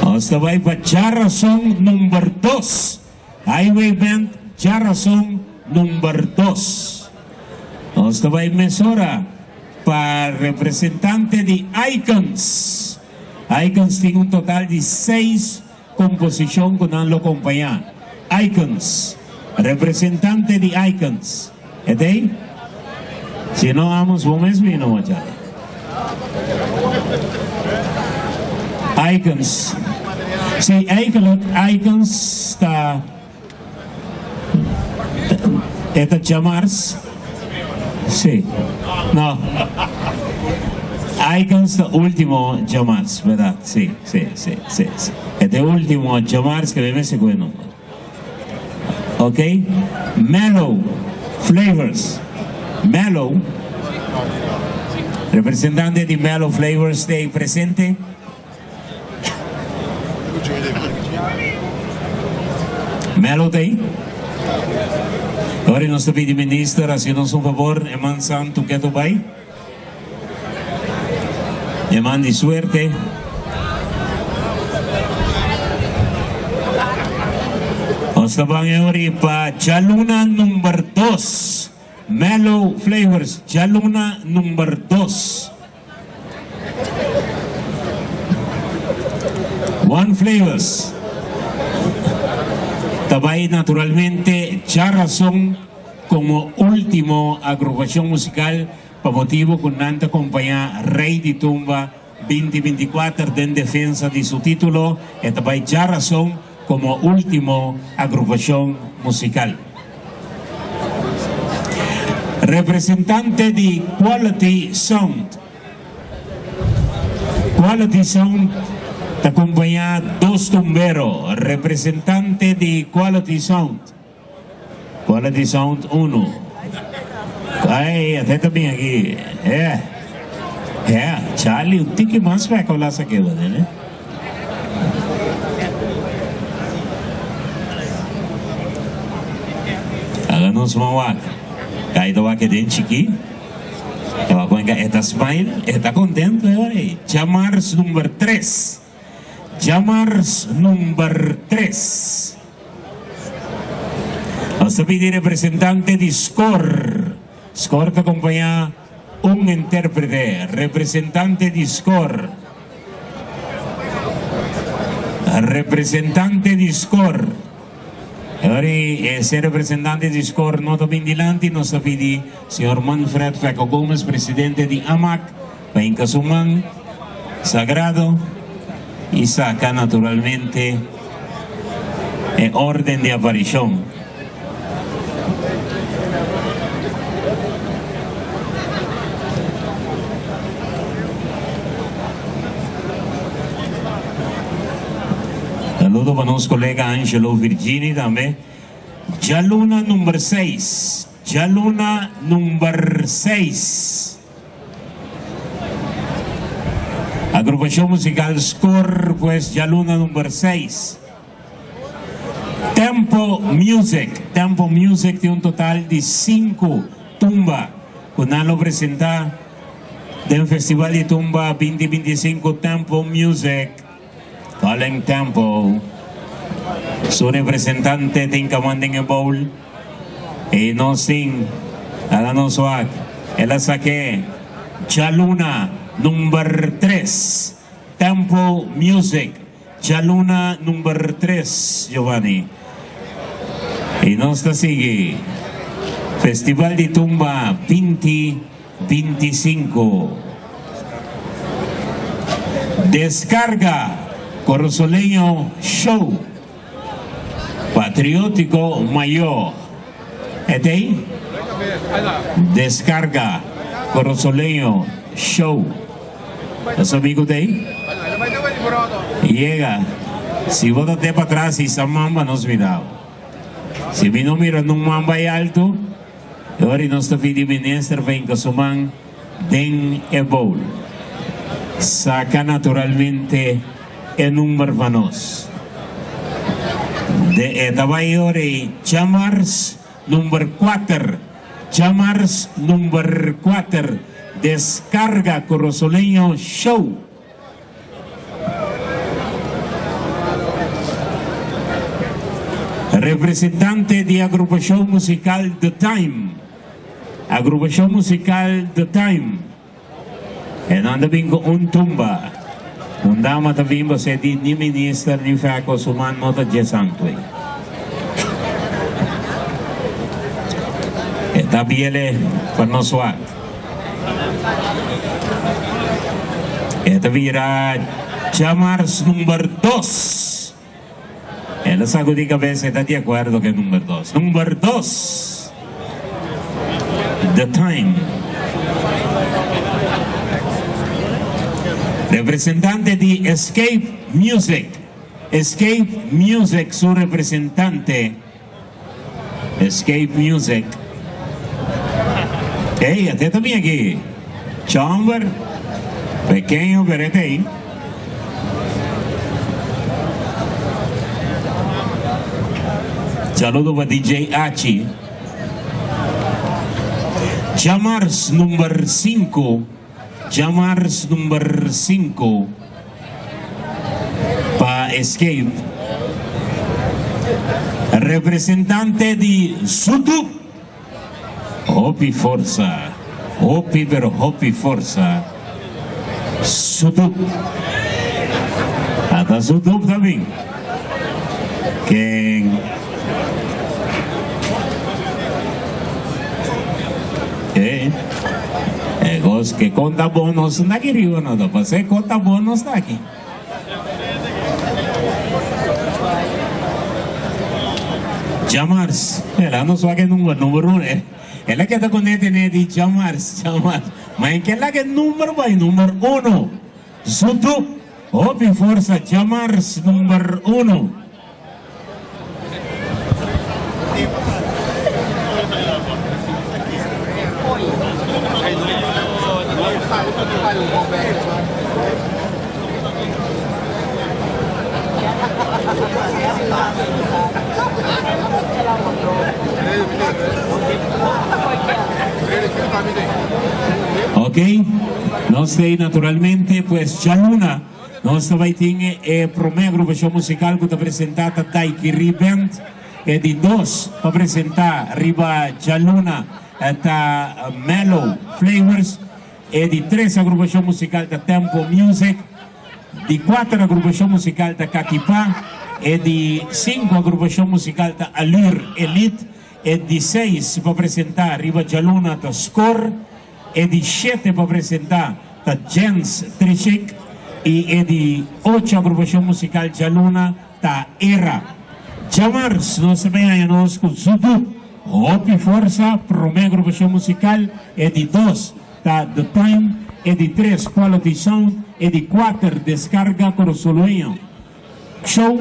Nos ta bai pa djarason number dos. Highway Band djarason number dos. Nos ta bai mesora pa representante di Icons. Icons tin un total di seis komposishon ku nan lo kompañá. Icons. Representante di Icons. E ta ei? Si no amos bo mes bini mocha. Icons. Si eigenlijk Icons ta e ta djamars. Si. No. Icons ta ultimo djamars, berdad? Si, si, si, si, si. E ta e ultimo djamars ke mi mester kohe number. Ok Mellow Flavors Mellow Representante di Mellow Flavors ta ei presente. Melo ta ei? Ora nos ta pidi minister hasi nos un favor, e man santu ketu bai. E man di suerte. Nos ta ban e ori pa djaluna number dos. Mellow Flavors, djaluna number dos. One Flavors ta bai naturalmente djarason komo ultimo agrupashon musikal pa motibu ku nan ta kompañá Rey di Tumba 2024 den defensa di su título. E ta bai djarason komo ultimo agrupashon musikal. Representante di Quality Sound. Quality Sound ta kompañá dos tumbero. Representante di Quality Sound. Quality Sound unu. Ay, ate ta bin aki. Eh. Eh, Charlie, un tiki mas pek hola sa keba, nene. Laga nos man wak. Kai ta wak e den chikí. E wak wenga e ta smile, e ta contento e ora ei. Djamars number tres. Djamars number tres. Nos ta pidi representante di Skor. Skor ta acompañá un intérprete. Representante di Skor. Representante di Skor. Ora ese representante di Skor no ta bin dilanti, nos ta pidi señor Manfred Feco Gomez, presidente di AMAC, pa hinca su man sagrado y saca naturalmente e orden di aparicion. Saludo pa nos colega Angelo Virgini tambe. Djaluna number seis. Djaluna number seis. Agrupacion musical Score pues djaluna number seis. Tempo Music, Tempo Music tin un total di sinku tumba ku nan lo presentá den Festival di Tumba 2025 Tempo Music, Calling Tempo. Su representante tin kaman den e bowl i nos tin laga nos wak el a sak'é djaluna number tres Tempo Music. Djaluna number tres, Giovanni. I nos ta sigui Festival di Tumba 20 25. Descarga Corosoleño Show Patriótico Mayor. E t'ei? Descarga Corosoleño Show. Nos amigo t'ei? Yega. Si bo ta te patras hisa mamba nos mira bo. Si mi no mira nun mamba ei alto, e ora nos ta pidi minister pa hinca su man den e bowl. Saca naturalmente e number pa nos. De e ta bai ora ei djamars number kuater. Djamars number kuater. Descarga Corosoleño Show. Representante di agrupashon musical The Time. Agrupashon musical The Time. E nan ta bin ku un tumba. Un dama ta bin bosé di ni minister ni fèko su man no ta dje santu ei. E ta biele pa nos wak. E ta bira djamars number dos. El a sagudí kabes, e ta di akuerdo ku e number dos. Number dos! The Time. Representante di Escape Music. Escape Music su representante. Escape Music. Ey, ate ta bin aki. Chomber, pequeño pero e ta ey. Saludo pa DJ Achi. Djamars number sinku, djamars number sinku pa Escape. Representante di Zutup. Hopi forsa, hopi pero hopi forsa. Sutup. Ata sutup ta bin. Ken E e kos ke konta bon nos no ta aki riba no ta pasé konta bon nos ta aki. Djamars, el a no sua ke number, number uno. El a keda ku nete nete djamars, djamars. Ma en ke laga e number bai, number uno. Zutu, hopi forsa, djamars number uno. Ok, nos ta naturalmente pues djaluna. Nos ta bai tin e prome agrupashon musikal ku ta presentá ta Daiquiri Band. E di dos pa presentá riba djaluna ta Mellow Flavors. E di tres agrupashon musikal ta Tempo Music. Di kuater agrupashon musikal ta Kakipá. E di sinku agrupashon musikal ta Allure Elite. E di seis pa presentá riba djaluna ta Score. E di shete pa presentá ta Jens Trishik i e di ocho agrupashon musikal djaluna ta Era. Djamars nos ta bin haña nos ku Zudu, Hopi Forsa, promé agrupashon musikal, e di dos ta The Time, e di tres Quality Sound, e di kuater Descarga Corosoloeño. Show,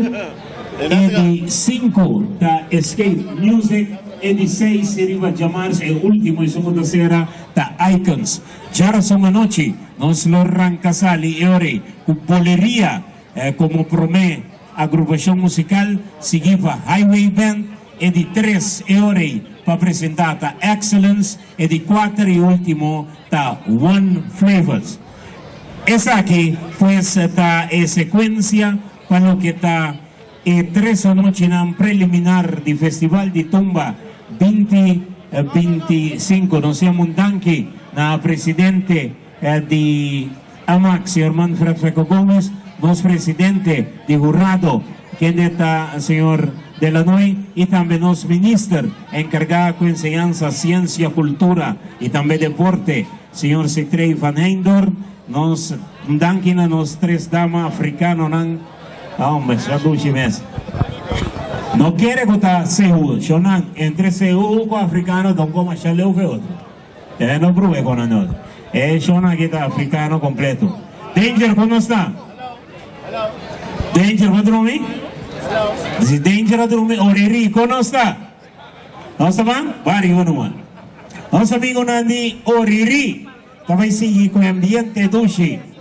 e di sinku ta Escape Music, e di seis riba djamars e ultimo esun ku ta sera ta Icons. Djarason anochi nos lo ranka sali e ora ei ku Boleria komo promé agrupashon musikal, sigui pa Highway Band, e di tres e ora ei pa presentá ta Excellence, e di kuater i ultimo ta One Flavors. Esaki pues ta e secuencia pa loke ta e tres anochinan preliminar di Festival di Tumba 2025. Nos yama un danki na presidente di AMAC, señor Manfred Feco Gomez, nos presidente di hurado, kende ta señor Delanoy, y tambe nos minister encarga cu enseñansa, ciencia, cultura y tambe deporte, Señor Sitrey van Heindorn, nos danki na nos tres dama africanonan. Hombre, sa dushi mes. No kere cu ta CU, shonan, entre CU cu africano don coma sha leu fe otro. E no brue con nan otro. E shonan aki ta africano completo. Danger, con nos ta? Danger, bo drumi? Si Danger a drumi, Oriri, con nos ta? Nos ta ban? Bario numa. Nos amigonan di Oriri ta bai sigui cu e ambiente dushi.